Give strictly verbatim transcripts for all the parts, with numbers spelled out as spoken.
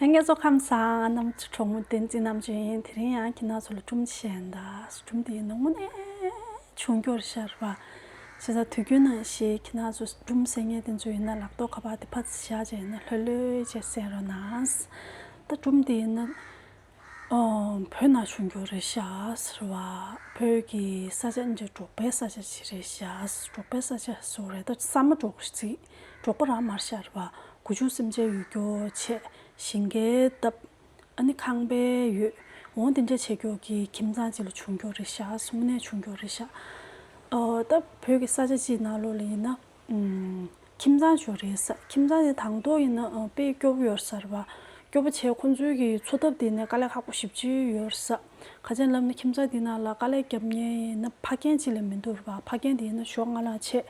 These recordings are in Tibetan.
ལྷན་རྒྱས་ཚོ་ཁམས་བཟང་། རྣམ་གྲོགས་མོ་བསྟན་འཛིན་རྣམ་དཔྱོད་ཡིན། དེ་རིང་ཡང་ཁྱེད་རང་ཚོ་ལ་སྒྲུང་བཤད་ཡིན་ད། སྒྲུང་དེ་ཡིན་ན་དངོས་གནས་བྱུང་རྒྱུ་རེད་ཤག་པ། བྱས་ཙང་དུས་རྒྱུན་ནང་བཞིན་ཁྱེད་རང་ཚོ་སྒྲུང་གསན་མཁན་དེ་ཚོ་ཡིན་ན་ལག་ཐོག་ཁ་པར་དེ་ཕར་བཞག་བྱས་ཡིན་ན་ལྷོད་ལྷོད་བྱས་གསན་རོགས་གནང་། ད་སྒྲུང་དེ་ཡིན་ན། ཨོ། བོད་ནང་བྱུང་རྒྱུ་རེད་ཤག་ཟེར་བ། བོད་ཀྱི་ས་ཆ་འདི་འབྲོག་པའི་ས་ཆ་ཞིག་རེད་ཤག་འབྲོག་པའི་ས་ཆ་ཟེར་རེད། ད་ས་མ་འབྲོག་ཅིག་འབྲོག་པ་རང་མ་རེད་ཤག་རེད་པ། རྒུད་འཁྱུག་སེམས་ཅན་ཡོད་རྒྱུ་བྱས། ཞིང་ཁའི་འདབས། ཨ་ནི་ཁང་པའི་ཡོད། འོང་དེ་འདྲ་བྱེད་རྒྱུ་གི་ཁྱིམ་ཚང་ཅིག་ལ་བྱུང་རྒྱུ་རེད་ཤག་དངོས་གནས་བྱུང་རྒྱུ་རེད་ཤག་ཨོ། ད་བོད་ཀྱི་ས་ཆ་ཅིག་ནང་ལོགས་ལ་ཡིན་ན། ཨུམ། ཁྱིམ་ཚང་ཅིག་རེད་ཤག་ཁྱིམ་ཚང་དེ་དང་ཐོག་ཡིན་ན་ཨ་དཔེ་སྐྱོ་པོ་ཡོད་ས་རེད་པ། སྐྱོ་པོ་བྱས་ཁོང་ཚོའི་གི་འཚོ་ཐབས་དེ་ནས་དཀའ་ལས་ཁག་པོ་ཞེ་པོ་ཅིག་ཡོད་ས། ག་ཅི་ལབ་ན་ཁྱིམ་ཚང་དེ་ནང་ལ་དཀའ་ལས་རྒྱབ་མཁན་ཡིན་ན་ཕ་རྒན་ཅིག་ལས་མི་འདུག་རེད་པ། ཕ་རྒན་དེ་ཡིན་ན་ཞོགས་སྔ་ལངས་བྱས།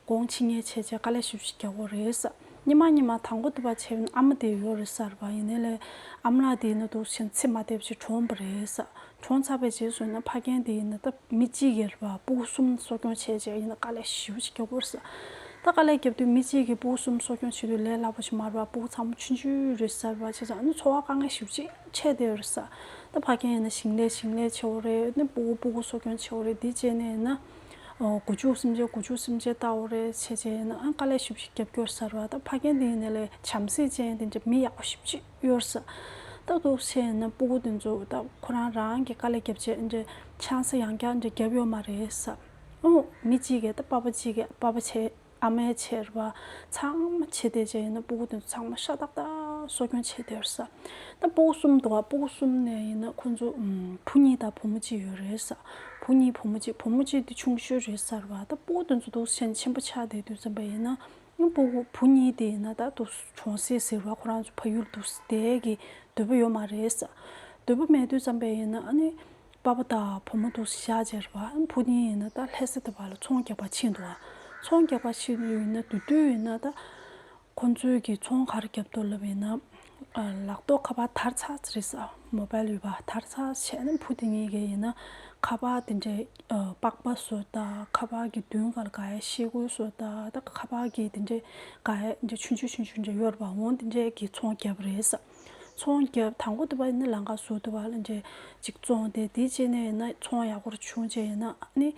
དགོང་ཕྱི་ཉལ་བྱས་བྱས་དཀའ་ལས་ཞེ་པོ་ཅིག་རྒྱག་གི་རེད་ཤག་ཉི་མ་ཉི་མ་དང་པོ་དེ་བ་བྱས་ན་ཨ་མ་དེ་ཡོད་རེད་ས་རེད་པ། ཡིན་ནའི་ལས་ཨ་མ་ལགས་དེ་ཡིན་ན་འདུག་སེ་ཚེ་མ་བསྡད་པ་ཅིག་གྲོངས་པ་རེད་ཤག་གྲོངས་ཚར་བའི་རྗེས་སུ་ཡིན་ན་ཕ་རྒན་དེ་ཡིན་ན་ད་མི་གཅིག་གིས་རེད་པ། སྤུ་གུ་གསུམ་གསོ་སྐྱོང་བྱས་བྱས་ཡིན་ན་དཀའ་ལས་ཞེ་པོ་ཅིག་རྒྱག་གི་རེད་ཤག་ད་དཀའ་ལས་རྒྱབ་དུས་མི་གཅིག་གིས་སྤུ་གུ་གསུམ་གསོ་སྐྱོང་བྱེད་དུས་ལས་སླ་པོ་ཞིག་མ་རེད་པ། སྤུ་གུ་ཚང་མ་ཆུང་ཆུང་རེད་ས་རེད་པ། བྱས་ཙང་ཨ་ནི་འཚོ་བ་དཀའ་ངལ་ཞེ་པོ་ཅིག་འཕྲད་བསྡད་ཡོད་རེད་ཤག་ད་ཕ་རྒན་ཡིན་ན་ཞིང་ལས་ཞིང་ལས་བྱེད་དགོས་རེད། ཨ་ནི་སྤུ་གུ་སྤུ་གུ་གསོ་སྐྱོང་བྱེད་དགོས་རེད། དེ་བྱས་ནས་ཡིན་ན། ཨོ། རྒུད་འཁྱུག་སེམས་ཅན་རྒུད་འཁྱུག་སེམས་ཅན་ལྟ་བུ་རེད། བྱས་བྱས་ཡིན་ན་ཨ་དཀའ་ལས་ཞེ་པོ་ཅིག་རྒྱབ་སྐྱོར་ཟེར་བ། ད་ཕ་རྒན་དེ་ཡིན་ནའི་ལས་བྱམས་བརྩེ་ཅན་དེ་འདྲ་མི་ཡག་པོ་ཞེ་པོ་ཅིག་ཡོད་ས། ད་འདུག་སེ་ཡིན་ན་སྤུ་གུ་དེ་ཚོ་ད་ཁོ་རང་རང་གི་དཀའ་ལས་རྒྱབ་བྱས་འདྲ་ཆང་ས་ཡང་བསྐྱར་འདྲ་རྒྱབ་ཡོད་མ་རེད་ས། ཨོ། མི་གཅིག་གིས་ད་པ་ཕ་གཅིག་གིས་པ་ཕ་བྱས། ཨ་མའི་བྱས་རེད་པ། ཚང་མ་བྱས་བསྡད་བྱས་ཡིན་ན་སྤུ་གུ་དེ་ཚོ་ཚང་མ་ཤ་སྟག་སྟག་གསོ་སྐྱོང་བྱས་བསྡད་ཡོད་ས། ད་སྤུ་གུ་གསུམ་འདུག་པ། སྤུ་གུ་གསུམ་ནས་ཡིན་ན་ཁོ་ཚོ་ཨམ། བུ་གཉིས་དང་བུ་མོ་གཅིག་ཡོད་རེད་ས། བུ་གཉིས་བུ་མོ་གཅིག་བུ་མོ་གཅིག་དེ་ཆུང་ཤོས་རེད་ས་རེད་པ། ད་སྤུ་གུ་དེ་ཚོ་འདུག་སེ་ཆེན་པོ་ཆགས་བསྡད་དུས་ཙམ་པ་ཡིན་ན། སྤུ་གུ་བུ་གཉིས་དེ་ཡིན་ན་ད་འདུག་གྲོང་གསེབ་ཟེར་བ་ཁོ་རང་ཚོ་ཕ་ཡུལ་འདུག་སེ་བསྡད་ཀྱི་འདོད་པ་ཡོད་མ་རེད་ས། འདོད་པ་མེད་དུས་ཙམ་པ་ཡིན་ན་ཨ་ནི། པ་ཕ་དང་བུ་མོ་འདུག་སེ་བཞག་བྱས་རེད་པ། བུ་གཉིས་ཡིན་ན་ད་ལྷ་ས་དེ་བ་ལ་ཚོང་རྒྱག་པར་ཕྱིན་འདུག་པ། ཚོང་རྒྱག་པར་ཕྱིན་དུས་ཡིན་ན་དུས་དུས་ཡིན་ན་ད་ཁོང་ཚོའི་གི་ཚོང་ག་རེ་རྒྱབ་འདུག་ལབ་ཡིན་ན། ཨ། ལག་ཐོག་ཁ་པར་དར་ཚར་རེད་ས། མོ་བལ་ཡོད་པ་དར་ཚར་བྱས་ནས་བུ་དེ་གཉིས་ཀས་ཡིན་ན་ཁ་པར་དེ་འདྲའི་ཨ། པགས་པ་བཟོ་ད་ཁ་པར་གི་མདུན་ཁ་ལ་ག་ཡ་ཤེལ་སྒོ་བཟོ་ད་ད་ཁ་པར་གི་དེ་འདྲའི་ག་ཡ་འདྲ་ཆུང་ཆུང་ཆུང་ཆུང་འདྲ་ཡོད་རེད་པ། འོང་དེ་འདྲའི་གི་ཚོང་རྒྱབ་རེད་ས། ཚོང་རྒྱབ་དང་པོ་དེ་བ་ཡིན་ན་ལམ་ཁ་བཟོ་དེ་བ་ལ་འདྲ་ཅིག་བཙོང་དེ་དེ་བྱས་ནས་ཡིན་ན་ཚོང་ཡག་པོ་རུ་བྱུང་བྱས་ཡིན་ན་ཨ་ནི།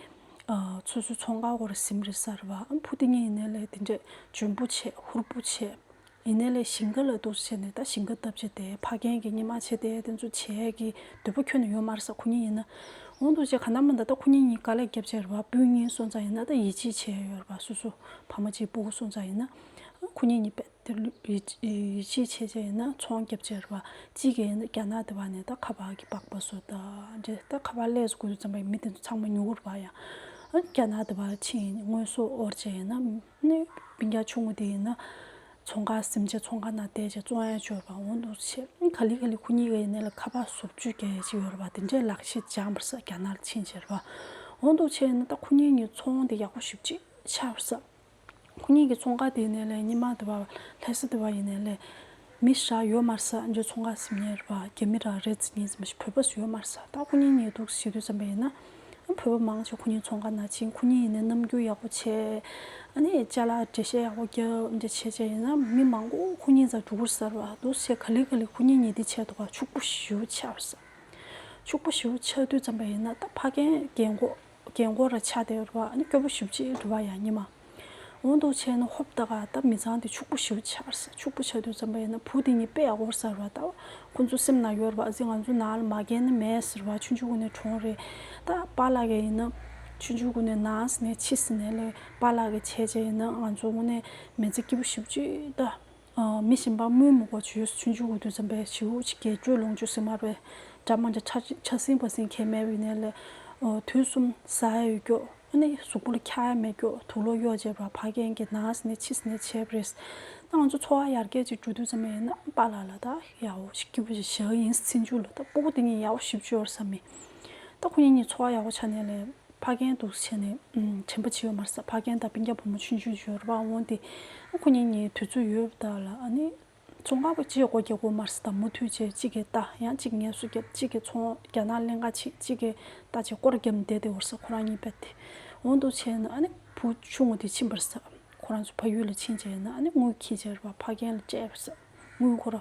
ཨ། སོ་སོའི་ཚོང་ཁང་སྐོར་ཟིན་རེད་ས་རེད་པ། ཨ། བུ་དེ་གཉིས་ཡིན་ནའི་ལས་དེ་འདྲས་འཇོན་པོ་བྱས་ཧུར་པོ་བྱས། ཡིན་ནའི་ལས་ཞིང་ཁ་ལ་འདུག་སེ་བྱས་ནས་ད་ཞིང་ཁ་བཏབ་བྱས་ཏེ་ཕ་རྒན་གྱི་སྔོན་མ་བྱས་ཏེ་དེ་ཚོ་བྱས་ཀྱི་འདོད་པ་ཁྱོན་ནས་ཡོད་མ་རེད་ས། ཁོ་གཉིས་ཡིན་ན། འོང་འདུག་བྱས་ག་ན་མ་ད་ད་ཁོ་གཉིས་གཉིས་དཀའ་ལས་རྒྱབ་བྱས་རེད་པ། སྤུན་གཉིས་སོང་ཙང་ཡིན་ན་ད་ཡིད་ཆེས་བྱས་ཡོད་རེད་པ། སོ་སོ་ཕ་མ་གཅིག་སྤུ་གུ་སོང་ཙང་ཡིན་ན། ཁོ་གཉིས་གཉིས་པས། དེ་ལུ་ཡིད་ཡིད་ཆེས་བྱས་བྱས་ཡིན་ན་ཚོང་རྒྱབ་བྱས་རེད་པ། གཅིག་གིས་ཡིན་ན་རྒྱ་ནག་དེ་བ་ནས་ད་ཁ་པར་གྱི་པགས་པ་བཟོ་ད་འདྲ་ད་ཁ་པར་ལས་སུ་དགོས་དུས་ཙམ་པ་མི་དེ་ཚོ་ཚང་མ་ཉོ་གི་རེད་པ་ཡ། ཨ། རྒྱ་ནག་དེ་བ་ཕྱིན་དངོས་ཟོག་དབོར་བྱས་ཡིན་ན་ནི་སྤུན་ཀྱག་ཆུང་ངུ་དེ་ཡིན་ན་ཚོང་ཁང་ཟིན་བྱས་ཚོང་ཁང་ནང་བསྡད་བྱས་བཙོང་ཡ་ཅིག་ཡོད་རེད་པ། འོང་འདུག་བྱས་ག་ལེ་ག་ལེ་ཁོ་གཉིས་ཀ་ཡིན་ནའི་ལ་ཁ་པར་བཟོ་བཅོས་རྒྱག་ཡ་ཅིག་ཡོད་རེད་པ། དེ་འདྲའི་ལག་ཤེས་སྦྱངས་པ་རེད་ས། རྒྱ་ནག་ལ་ཕྱིན་བྱས་རེད་པ། འོང་འདུག་བྱས་ཡིན་ན་ད་ཁོ་གཉིས་གཉིས་ཚོང་དེ་ཡག་པོ་ཞེ་པོ་ཅིག་ཆགས་པ་རེད་ས། ཁོ་གཉིས་ཀྱི་ཚོང་ཁང་དེ་ནས་ལས་སྔོན་མ་དེ་བ་ལྷ་ས་དེ་བ་ཡིན་ནའི་ལས་མི་ཞེ་དྲག་ཡོད་མ་རེད་ས། འདྲ་ཚོང་ཁང་ཟིན་མཁན་རེད་པ། རྒྱ་མི་ར་རེད་ཟེར་མཁན་ཙམ་ཞིག་བོད་པ་ཞིག་ཡོད་མ་རེད་ས། ད་ཁོ་གཉིས་གཉིས་འདུག་སེ་བྱེད་དུས་ཙམ་པ་ཡིན་ན་ཨ་བོད་པ་མང་ཆེ་ཁོ་གཉིས་ཚོང་ཁང་ནང་ཕྱིན། ཁོ་གཉིས་ཡིན་ནའི་རྣམ་འགྱུར་ཡག་པོ་བྱས། ཨ་ནི་ཅ་ལག་འགྲེལ་བཤད་ཡག་པོ་རྒྱབ་འདྲ་བྱས་བྱས་ཡིན་ན་མི་མང་པོ་ཁོ་གཉིས་རྩར་འགྲོ་གི་རེད་ས་རེད་པ། འདུག་སེ་ག་ལེ་ག་ལེ་ཁོ་གཉིས་གཉིས་དེ་བྱས་འདུག་ག་ཕྱུག་པོ་ཞེ་པོ་ཆགས་པ་རེད་ས། ཕྱུག་པོ་ཞེ་པོ་ཆགས་དུས་ཙམ་པ་ཡིན་ན་ད་ཕ་རྒན་རྒན་གོག་རྒན་གོག་ར་ཆགས་བསྡད་ཡོད་རེད་པ། ཨ་ནི་སྐྱོ་པོ་ཞེ་པོ་ཅིག་རེད་པ་ཡ་སྔོན་མ། འོང་འདུག་བྱས་ན་ཧོབ་ཏེ་ག་ད་མི་ཚང་དེ་ཕྱུག་པོ་ཞེ་པོ་ཆགས་ས། ཕྱུག་པོ་ཆགས་དུས་ཙམ་པ་ཡིན་ན་བུ་དེ་གཉིས་དཔེ་ཡག་པོ་རེད་ས་རེད་པ། ད་ཁོ་ཚོ་སེམས་ནང་ཡོད་རེད་པ། ཨ་ཙི་ང་ཚོ་ནང་ལ་མ་རྒན་ནི་མེད་ཟེར་བ། ཆུང་ཆུང་གུན་ནས་གྲོངས་རེད། ད་པཱ་ལགས་ཀྱིས་ཡིན་ན་ཆུང་ཆུང་གུན་ནས་ན་ཟེར་ནས་འཆི་ཟེར་ནས་ལས་པཱ་ལགས་ཀྱིས་བྱས་བྱས་ཡིན་ན་ང་ཚོ་དངོས་གནས་མི་ཚེ་སྐྱིད་པོ་ཞེ་པོ་ཅིག་ད། ཨ། མི་གཞན་པ་དམོད་མོ་གོ་ཆུ་ཆུང་ཆུང་གུ་དུས་ཙམ་པའི་ཞེ་པོ་ཅིག་རྒྱས་སྤྲོས་ལོངས་སྤྱོད་ཟེར་མ་རེད། འདྲ་མ་འདྲ་ཆ་ཆ་སྲིན་པ་སྲིན་ཁྱེར་མེད་པའི་ནས་ལས། ཨོ། དུས་གསུམ་ཟ་ཡ་ཡོད་སྐྱོ། ཨ་ནི་གཟུགས་པོ་ལ་འཁྱག་ཡ་མེད་སྐྱོ། དུག་ལོག་གཡོག་བྱས་པ་ཕ་རྒན་གྱིས་ན་ཟེར་ནས་འཆི་ཟེར་ནས་བྱས་པ་རེད། ད་ང་ཚོ་འཚོ་བ་ཡར་རྒྱས་ཅིག་འགྲོ་དུས་ཙམ་པ་ཡིན་ན་པཱ་ལགས་ལ་ད་ཡག་པོ་ཞིག་སྐྱིད་པོ་ཞིག་བཞག་ཡིན་ཟེར་འཇུག་ལ། ད་སྤུ་གུ་དེ་གཉིས་ཡག་པོ་ཞེ་པོ་ཅིག་ཡོད་ས་མེད། ད་ཁོ་གཉིས་གཉིས་འཚོ་བ་ཡག་པོ་ཆགས་ནས་ལས། ཕ་རྒན་འདུག་བྱས་ནས་ཨུམ། དྲན་པ་བརྗེད་ཡོད་མ་རེད་ས། ཕ་རྒན་དང་སྤུན་ཀྱག་བུ་མོ་ཆུང་ཆུང་ཡོད་རེད་པ། འོང་དེ་ཁོ་གཉིས་གཉིས་དུས་ཚོད་ཡོད་པ་ད་ལ་ཨ་ནི་ཚོང་ཁང་པ་གཅིག་སྒོ་རྒྱག་དགོས་མ་རེད་ས། ད་མུ་མཐུད་བྱས་གཅིག་གིས་ལྟ། ཡང་གཅིག་ངལ་གསོ་རྒྱབ། གཅིག་གིས་ཚོང་རྒྱ་ནག་ལེན་ག་ཕྱིན། གཅིག་གིས་ལྟ་བྱས་སྐོར་རྒྱབ་ནས་བསྡད་དེ་ཡོད་རེད་ས། ཁོ་རང་གཉིས་རྦད་དེ། འོང་དུ་བྱས་ན་ཨ་ནི་བུ་ཆུང་ངུ་དེ་ཕྱིན་པ་རེད་ས། ཁོ་རང་ཚོ་ཕ་ཡུལ་ལ་ཕྱིན་བྱས་ན་ཨ་ནི་དངུལ་འཁྱེར་བྱས་རེད་པ། ཕ་རྒན་ལ་སྤྲད་པ་རེད་ས། དངུལ་ཁོ་ར།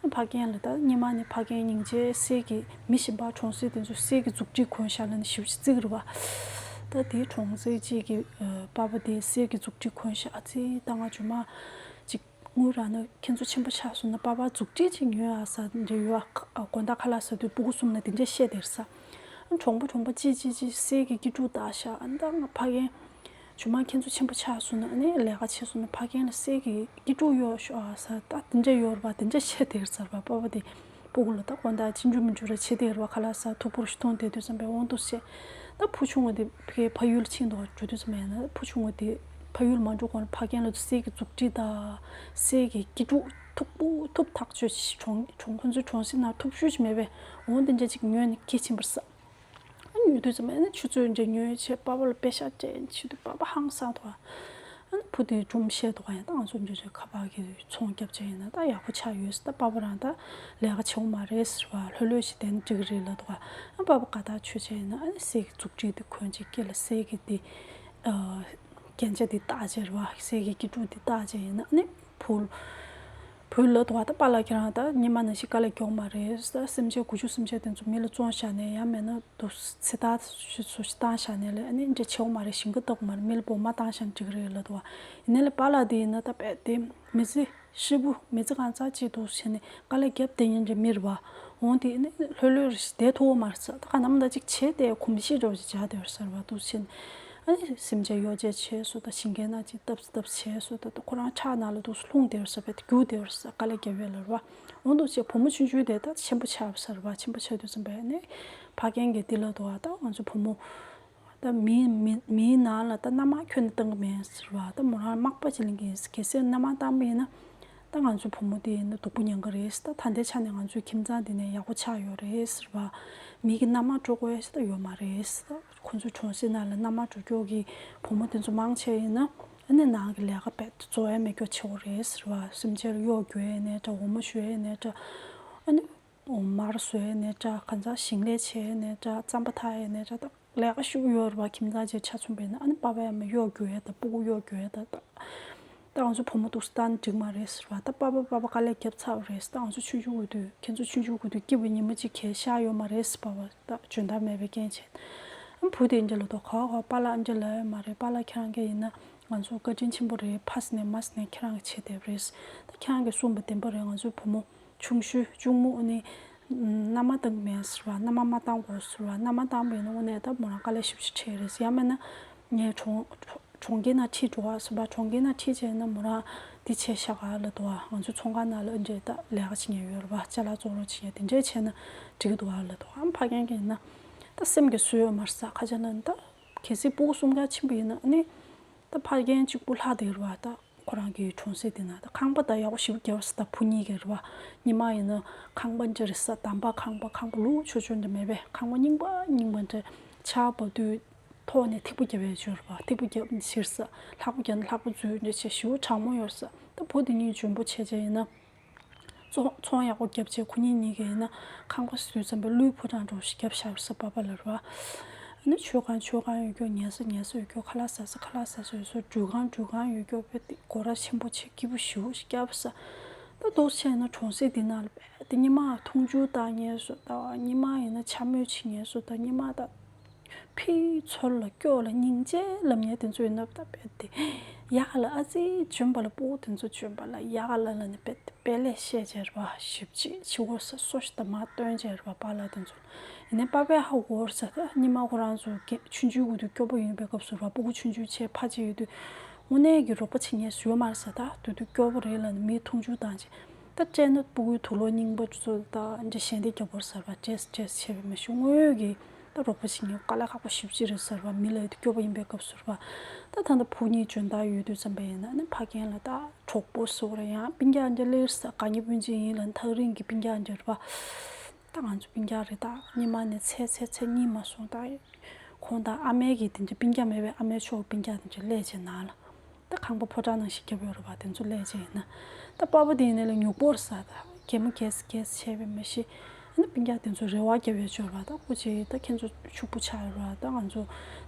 ཕ་རྒན་ལ་ད་སྔོན་མ་ནས་ཕ་རྒན་སྙིང་རྗེ། གསེར་གྱི་མི་གཞན་པ་གྲོང་གསེབ་དེ་ཚོ་གསེར་གྱི་མཛུབ་དྲིས་གོན་ཤག་ལབ་ནས་ཞེ་པོ་ཅིག་བརྩི་གི་རེད་པ། ད་དེའི་གྲོང་གསེབ་ཅིག་གི་ཨ་པ་ཕ་དེ་གསེར་གྱི་མཛུབ་དྲིས་གོན་ཤག་ཨ་ཙི། ད་ང་རྗེས་མ་ཅིག་དངུལ་རག་ན་ཁྱེད་ཚོ་ཆེན་པོ་ཆགས་སོང་ན་པ་ཕ་མཛུབ་དྲིས་ཅིག་ཉོ་ཨ་ཟེར་འདྲ་ཡོད་ཨ། དགོང་དག་ཁ་ལག་ཟ་དུས་སྤུ་གུ་གསུམ་ལ་དེ་འདྲ་བཤད་དེ་རེད་ས། གྲོང་པ་གྲོང་པ་ཅིག་ཅིག་ཅིག་གསེར་གྱི་སྐྱིད་སྡུག་བལྟས་ཤག་ཨ་ད་ང་ཕ་རྒན་རྗེས་མ་ཁྱེད་ཚོ་ཆེན་པོ་ཆགས་སོང་ན་ཨ་ནི་ལས་ཀ་བྱས་སོང་ན་ཕ་རྒན་ལ་གསེར་གྱི་སྐྱིད་སྡུག་གཡོག་ཤོག་ཨ་ཟེར། ད་དེ་འདྲ་ཡོད་རེད་པ། དེ་འདྲ་བཤད་དེ་རེད་ཟེར་བ། པ་ཕ་དེ་སྤུ་གུ་ལ་ད་དགོང་དག་ཅི་འཇུ་མི་འཇུ་ར་བྱེད་དེ་རེད་པ། ཁ་ལག་ཟ་ཐུག་པོ་ཞིག་འཐུང་བསྡད་དུས་ཙམ་པས་འོང་དུས་བྱས། ད་བུ་ཆུང་བ་དེ་ཕ་གིའི་ཕ་ཡུལ་ལ་ཕྱིན་འདུག་འགྲོ་དུས་ཙམ་པས་ན་བུ་ཆུང་བ་དེ་ཕ་ཡུལ་མ་འགྲོ་གོང་ལ་ཕ་རྒན་ལ་གསེར་གྱི་མཛུབ་དྲིས་དང་གསེར་གྱི་སྐྱིད་སྡུག་ཐུག་པོ་ཐུག་ཐག་ཆོད་ཅིག་གྲོང་གྲོང་ཁོ་ཚོའི་གྲོང་གསེབ་ནང་ཐུག་ཤོས་ཅིག་མེད་པས། འོང་དེ་འདྲ་ཅིག་ཉོས་ནས་འཁྱེར་ཕྱིན་པ་རེད་ཟེར། ཨ་ཉོ་དུས་ཙམ་པ་ཨ་ནི་ཆུ་ཚོད་འདྲ་ཉོས་བྱས་པ་ཕ་ལ་པེ་ཤག་སྤྲད་བྱེད་དུས་པ་ཕ་ཧང་སངས་འདུག་ཨ་ནི་བུ་དེས་སྒྲུང་བཤད་འདུག་ཡང་ད་ང་ཚོ་འདྲ་འདྲ་ཁ་པར་གྱི་ཚོང་རྒྱབ་བྱས་ཡིན་ན་ད་ཡག་པོ་ཆགས་ཡོད་ཟེར། ད་པ་ཕ་རང་ད་ལས་ཀ་བྱེད་དགོས་མ་རེད་ཟེར་བ། ལྷོད་ལྷོད་ཞིག་བསྡད་ན་འགྲིག་གི་རེད་ལབ་འདུག་ཨ་པ་ཕ་དགའ་ཐག་ཆོད་བྱས་ཡིན་ན་ཨ་ནི་གསེར་གྱི་མཛུབ་དྲིས་དེ་གོན་བྱས། སྐེ་ལ་གསེར་གྱི་དེ་རྒྱན་ཆ་དེ་བཏགས་བྱས་རེད་པ། གསེར་གྱི་སྐྱིད་སྡུག་དེ་བཏགས་བྱས་ཡིན་ན་ཨ་ནི་བུ་བུས་ལབ་འདུག་པ། ད་པཱ་ལགས་ཁྱེད་རང་ད་སྔོན་མ་ནང་བཞིན་དཀའ་ལས་རྒྱག་མ་རེད། ད་སེམས་ཅན་དགུ་བཅུ་སུམ་ཅུ་དེ་ཚོ་མི་ལ་བཙོང་བཞག་ནས་ཡང་མིན་ན་དུ་ཚེ་ཐར་ཞིག་ཚོ་ཞིག་བཏང་བཞག་ནས་ལས་ཨ་ནི་འདྲ་བྱེད་དགོས་མ་རེད། ཞིང་ཁ་བཏབ་དགོས་མ་རེད། མི་ལ་སྦོམ་མ་བཏང་བཞག་ན་འགྲིག་གི་རེད་ལབ་འདུག་པ། ཡིན་ནའི་ལས་པཱ་ལགས་དེ་ཡིན་ན་ད་རྦད་དེ་མི་ཚེ་ཧྲིལ་པོ་མི་ཚེ་གང་ཚར་གཅིག་འདུག་བྱས་ནས་དཀའ་ལས་རྒྱབ་བསྡད་མཁན་འདྲ་མི་རེད་པ། འོང་དེ་ཨ་ནི་ལྷོད་ལྷོད་རེ་བསྡད་ཐུབ་ཀྱི་མ་རེད་ཟེར། ད་ག་ནམ་ད་ཅིག་བྱས་ཏེ་གོམས་གཤིས་འདྲ་བོ་ཅིག་འཇགས་བསྡད་ཡོད་ཟེར་བ་འདུག་བྱས་ནས། ཨ་ནི་སེམས་ཅན་གཡོ་སྦྱོར་བྱས་སོང་། ད་ཞིང་ཁའི་ནང་ཅིག་བཏབ་བཏབ་བྱས་སོང་། ད་ད་ཁོ་རང་ཁྲག་ནང་ལ་འདུག་སེ་ལྷུང་བསྡད་ཡོད་ཟེར། རྦད་དེ་རྒྱུག་བསྡད་ཡོད་ཟེར། དཀའ་ལས་རྒྱབ་ཡོད་ལབ་རེད་པ། འོ་འདུག་བྱས་བུ་མོ་ཆུང་ཆུང་དེ་ད་ཆེན་པོ་ཆགས་ཟེར་བ། ཆེན་པོ་ཆགས་དུས་ཙམ་པས་ནི་ཕ་རྒན་གྱིས་འདི་ལབ་འདུག་པ། ད་ང་ཚོ་བུ་མོ་ད་མིའི་མི་མིའི་ནང་ལ་ད་མནའ་མ་ཁྱོན་ནས་བཏང་གི་མེད་ཟེར་བ། ད་མོ་རང་མག་པ་ཅིག་ལེན་གྱི་ཡིན་ཟེར། གལ་སྲིད་མནའ་མ་བཏང་པ་ཡིན་ན་ད་ང་ཚོ་བུ་མོ་དེ་ཡིན་ན་སྡུག་པོ་མྱངས་ཀྱི་རེད་ཟེར། ད་ད་ལྟའི་ཆ་ནས་ང་ཚོའི་ཁྱིམ་ཚང་འདི་ནས་ཡག་པོ་ཆགས་ཡོད་རེད་ཟེར་བ། མི་གི་མནའ་མ་འགྲོ་དགོས་ཟེར་ད་ཡོད་མ་རེད་ཟེར། ད་ཁོ་ཚོའི་གྲོང་གསེབ་ནང་ལ་མནའ་མ་འགྲོ་མཁན་གྱི་བུ་མོ་དེ་ཚོ་མང་ཆེ་ཡིན་ན་ཨ་ནི་ནང་གི་ལས་ཀ་རྦད་དེ་རྫོགས་ཡ་མེད་སྐྱོ་ཆེ་བོ་རེད་ཟེར་བ། སེམས་ཅན་གཡོག་རྒྱུག་ཡས་ནས་འདྲ། འོ་མ་བཞོ་ཡས་ནས་འདྲ། ཨ་ནི་མར་བཟོ་ཡས་ནས་འདྲ། གང་ཟག་ཞིང་ལས་བྱས་ཡས་ནས་འདྲ། རྩམ་པ་འཐག་ཡས་ནས་འདྲ། ད་ལས་ཀ་ཤུགས་ཡོད་རེད་པ། ཁྱིམ་ཚང་ཅིག་ཆ་མཚོན་པ་ཡིན་ན་ཨ་ནི་པ་ཕ་ཡ་མ་གཡོག་རྒྱུག་ཡས་དང་སྤུ་གུ་གཡོག་རྒྱུག་ཡས་དང་། ད་ད་ང་ཚོ་བུ་མོ་འདུག་སེ་བཏང་ན་འགྲིག་མ་རེད་ཟེར་བ། ད་པ་ཕ་པ་ཕ་དཀའ་ལས་རྒྱབ་ཚར་བ་རེད་ཟེར། ད་ང་ཚོ་ཆུང་ཆུང་དགོས་དུས་ཁྱེད་ཚོ་ཆུང་ཆུང་དགོས་དུས་སྐྱིད་པའི་ཉི་མ་ཅིག་གས་ཤར་ཡོད་མ་རེད་ཟེར། པ་ཕ་ད་འཇོན་ཐང་མེད་པའི་རྐྱེན་བྱས། ཨ་བུ་དེ་འདྲ་ལབ་འདུག་ག་ག་པཱ་ལགས་འདི་འདྲ་ལབ་ཡོད་མ་རེད། པཱ་ལགས་ཁྱེད་རང་གིས་ཡིན་ན་ང་ཚོ་བཀའ་དྲིན་ཆེན་པོ་རེད། ཕ་ཟེར་ནས་མ་ཟེར་ནས་ཁྱེད་རང་གིས་བྱས་བསྡད་པ་རེད། ད་ཁྱེད་རང་གིས་གསུངས་པ་བདེན་པ་རེད། ང་ཚོའི་བུ་མོ་ཆུང་ཤོས་གཅུང་མོ་ཨ་ནི་མནའ་མ་བཏང་གི་མེད་ཟེར་བ། མནའ་མ་མ་བཏང་དགོས་ཟེར་བ། མནའ་མ་བཏང་པ་ཡིན་ན་དངོས་གནས་ད་མོ་རང་དཀའ་ལས་ཞེ་པོ་ཅིག་འཕྲད་རེད་ཟེར། ཡང་མིན་ན་ངས་གྲོང་གྲོང་ཁྱེར་ནང་ཁྲིད་འགྲོ་བ་ཟེར་བ། གྲོང་ཁྱེར་ནང་ཁྲིད་བྱས་ན་མོ་རང་འདི་བྱས་ཤག་ག་ལབ་འདུག་པ། ང་ཚོའི་ཚོང་ཁང་ནང་ལ་ཨ་འདྲས་ད་ལས་ཀ་བྱེད་མཁན་ཡོད་རེད་པ། ཅ་ལག་བཙོང་རོགས་བྱེད་མཁན་དེ་འདྲས་བྱས་ན་འགྲིག་གི་འདུག་ག་ལབ་འདུག་པ། ཨ་ཕ་རྒན་གྱིས་ཡིན་ན་ད་སེམས་ཀྱི་བཟོད་ཡོད་མ་རེད་ཟེར། ཁ་ཆེ་ན་ད་གལ་སྲིད་སྤུ་གུ་གསུམ་ཀ་ཕྱིན་པ་ཡིན་ན་ཨ་ནི་ད་ཕ་རྒན་གཅིག་པུ་ལྷག་བསྡད་རེད་པ། ད་ཁོ་རང་གི་གྲོང་གསེབ་དེ་ན་ད་ཁང་པ་ད་ཡག་པོ་ཞེ་པོ་བརྒྱབ་ཟེར། ད་བུ་གཉིས་ཀྱིས་རེད་པ། སྔོན་མ་ཡིན་ན་ཁང་པ་འདྲ་རེད་ཟེར། དམ་པ་ཁང་པ། ཁང་པ་ལུག་ཆོ་ཆོ་འདྲ་མེད་པས། ཁང་པ་རྙིང་པ་རྙིང་པ་འདྲ། ཆར་བབས་དུས་ཐོག་ནས་ཐིགས་པ་བརྒྱབ་ཡས་ཅིག་ཡོད་རེད་པ། ཐིགས་པ་བརྒྱབ་ནས་ཕྱིར་ཟེར། ལྷགས་པ་བརྒྱབ་ན་ལྷགས་པ་འཛུལ་འདྲ་བྱས། ཞེ་པོ་གྲང་མོ་ཡོད་ཟེར། ད་བུ་དེ་གཉིས་འཇོན་པོ་བྱས་བྱས་ཡིན་ན་ཚོང་ཚོང་ཡག་པོ་བརྒྱབ་བྱས། ཁོ་གཉིས་གཉིས་ཀྱིས་ཡིན་ན་ཁང་པ་བཟོས་ཙམ་པའི་ལུས་ཕོ་བྲང་འདྲ་བོ་ཞིག་བརྒྱབ་བཞག་ཟེར། པ་ཕ་ལ་རེད་པ། ཨ་ནི་མཆོད་ཁང་མཆོད་ཁང་ཡོད་སྐྱོ། ཉལ་ས་ཉལ་ས་ཡོད་སྐྱོ། ཁ་ལག་ཟ་ས་ཁ་ལག་ཟ་ས་ཡོད་སྐྱོ། འགྲུལ་ཁང་འགྲུལ་ཁང་ཡོད་སྐྱོ། དཔེ་དེ་སྒོ་ར་ཆེན་པོ་བྱས་སྐྱིད་པོ་ཞེ་པོ་ཞིག་བརྒྱབ་ཟེར། ད་འདུག་སེ་བྱས་ན་གྲོང་གསེབ་འདི་ནང་ལ་དཔེ་དེ་སྔོན་མ་འཐུང་ཆུ་བཏང་མཁན་བཟོ་ལྟ་བ། སྔོན་མ་ཡིན་ན་འཕྱ་སྨོད་བྱེད་མཁན་བཟོ་ལྟ། སྔོན་མ་ད་ཕྱི་ཚུལ་ལ་སྐྱོ་ལ་སྙིང་རྗེ་ལབ་མཁན་དེ་ཚོ་ཡིན་ན་ད་དཔེ་དེ་ཡག་ལ། ཨ་ཙི་འཇོན་པ་ལ། སྤུ་གུ་དེ་ཚོ་འཇོན་པ་ལ་ཡག་ལ་ལབ་ནས་དཔེ་དེ་དཔེ་ལས་བཤད་བྱས་རེད་པ། ཞིབ་ཅིག་བྱེད་དགོས་ཟེར། སོ་ཞིག་ད་མར་བཏོན་བྱས་རེད་པ། པཱ་ལགས་དེ་ཚོ་ཡིན་ནའི་པ་ཕས་ཧ་གོ་ཟེར། ད་སྔོན་མ་ཁོ་རང་ཚོ་གི་ཆུང་ཆུང་དགོས་དུས་སྐྱོ་པོ་ཡིན་པའི་སྐབས་སུ་རེད་པ། སྤུ་གུ་ཆུང་ཆུང་བྱས་ཕར་བྱས་ཡོད་དུས་དངོས་གནས་ཀྱི་རོགས་པ་བྱེད་མཁན་སུ་ཡོད་མ་རེད་ཟེར། ད་དེ་དུས་སྐྱོ་པོ་རེད་ལབ་ནས་མིས་འཐུང་ཆུ་བཏང་བྱས། ད་སྤྲད་ན་སྤུ་གུའི་དུག་ལོག་རྙིང་པ་ཚོ་ད་འདྲ་ཞལ་འདེབས་རྒྱག་དགོས་ཟེར་བ། སྤྲད་སྤྲད་བྱས་པས་མ་གཞི་དངོས་ཡོད་ཀྱི་ད་རོགས་པ་བྱེད་མཁན་དཀའ་ལས་ཁག་པོ་ཞེ་པོ་ཅིག་རེད་ཟེར་བ། མི་ལ་ཡོད་དུས་སྐྱོ་པོ་ཡིན་པའི་སྐབས་སུ་རེད་པ། ད་ད་ལྟ་བུ་གཉིས་འཇོན་ཐང་ཡོད་དུས་ཙམ་པ་ཡིན་ན་ནི་ཕ་རྒན་ལ་ད་གྲོགས་པོ་བཟོ་རེད། ཡང་སྤུན་ཀྱག་འདྲ་སླེབས་ས། དགའ་ཉེ་སྤུན་མཆེད་ཡིན་ལབ་ན་ཐག་རིང་གི་སྤུན་ཀྱག་འདྲ་རེད་པ། ད་ང་ཚོ་སྤུན་ཀྱག་རེད། ད་སྔོན་མ་ནས་ཚེ་ཚེ་ཚེ་གཉིས་མ་སོང་། ད་ཁོང་ད་ཨ་མའི་གི་དེ་འདྲ་སྤུན་ཀྱག་མེད་པས། ཨ་མའི་ཕྱོགས་སྤུན་ཀྱག་དེ་འདྲ་སླེབས་བྱས་ནང་ལ། ད་ཁང་པ་ཕོ་བྲང་ནང་བཞིན་བརྒྱབ་ཡོད་རེད་པ། དེ་ཚོ་སླེབས་བྱས་ཡིན་ན། ད་པ་ཕ་དེ་ཡིན་ནའི་ལས་ཉུག་པོ་རེད་ཟེར། ད་གད་མོ་བགད་ས་བགད་ས་བྱས་པས་མ་གཞི། ཨ་ནི་སྤུན་ཀྱག་དེ་ཚོ་རེ་བ་བརྒྱབ་ཡོད་ཅོག་རེད་པ། ད་སྐུ་མཁྱེན་ད་ཁྱེད་ཚོ་ཕྱུག་པོ་ཆགས་ཡོད་རེད་པ། ད་ང་ཚོ་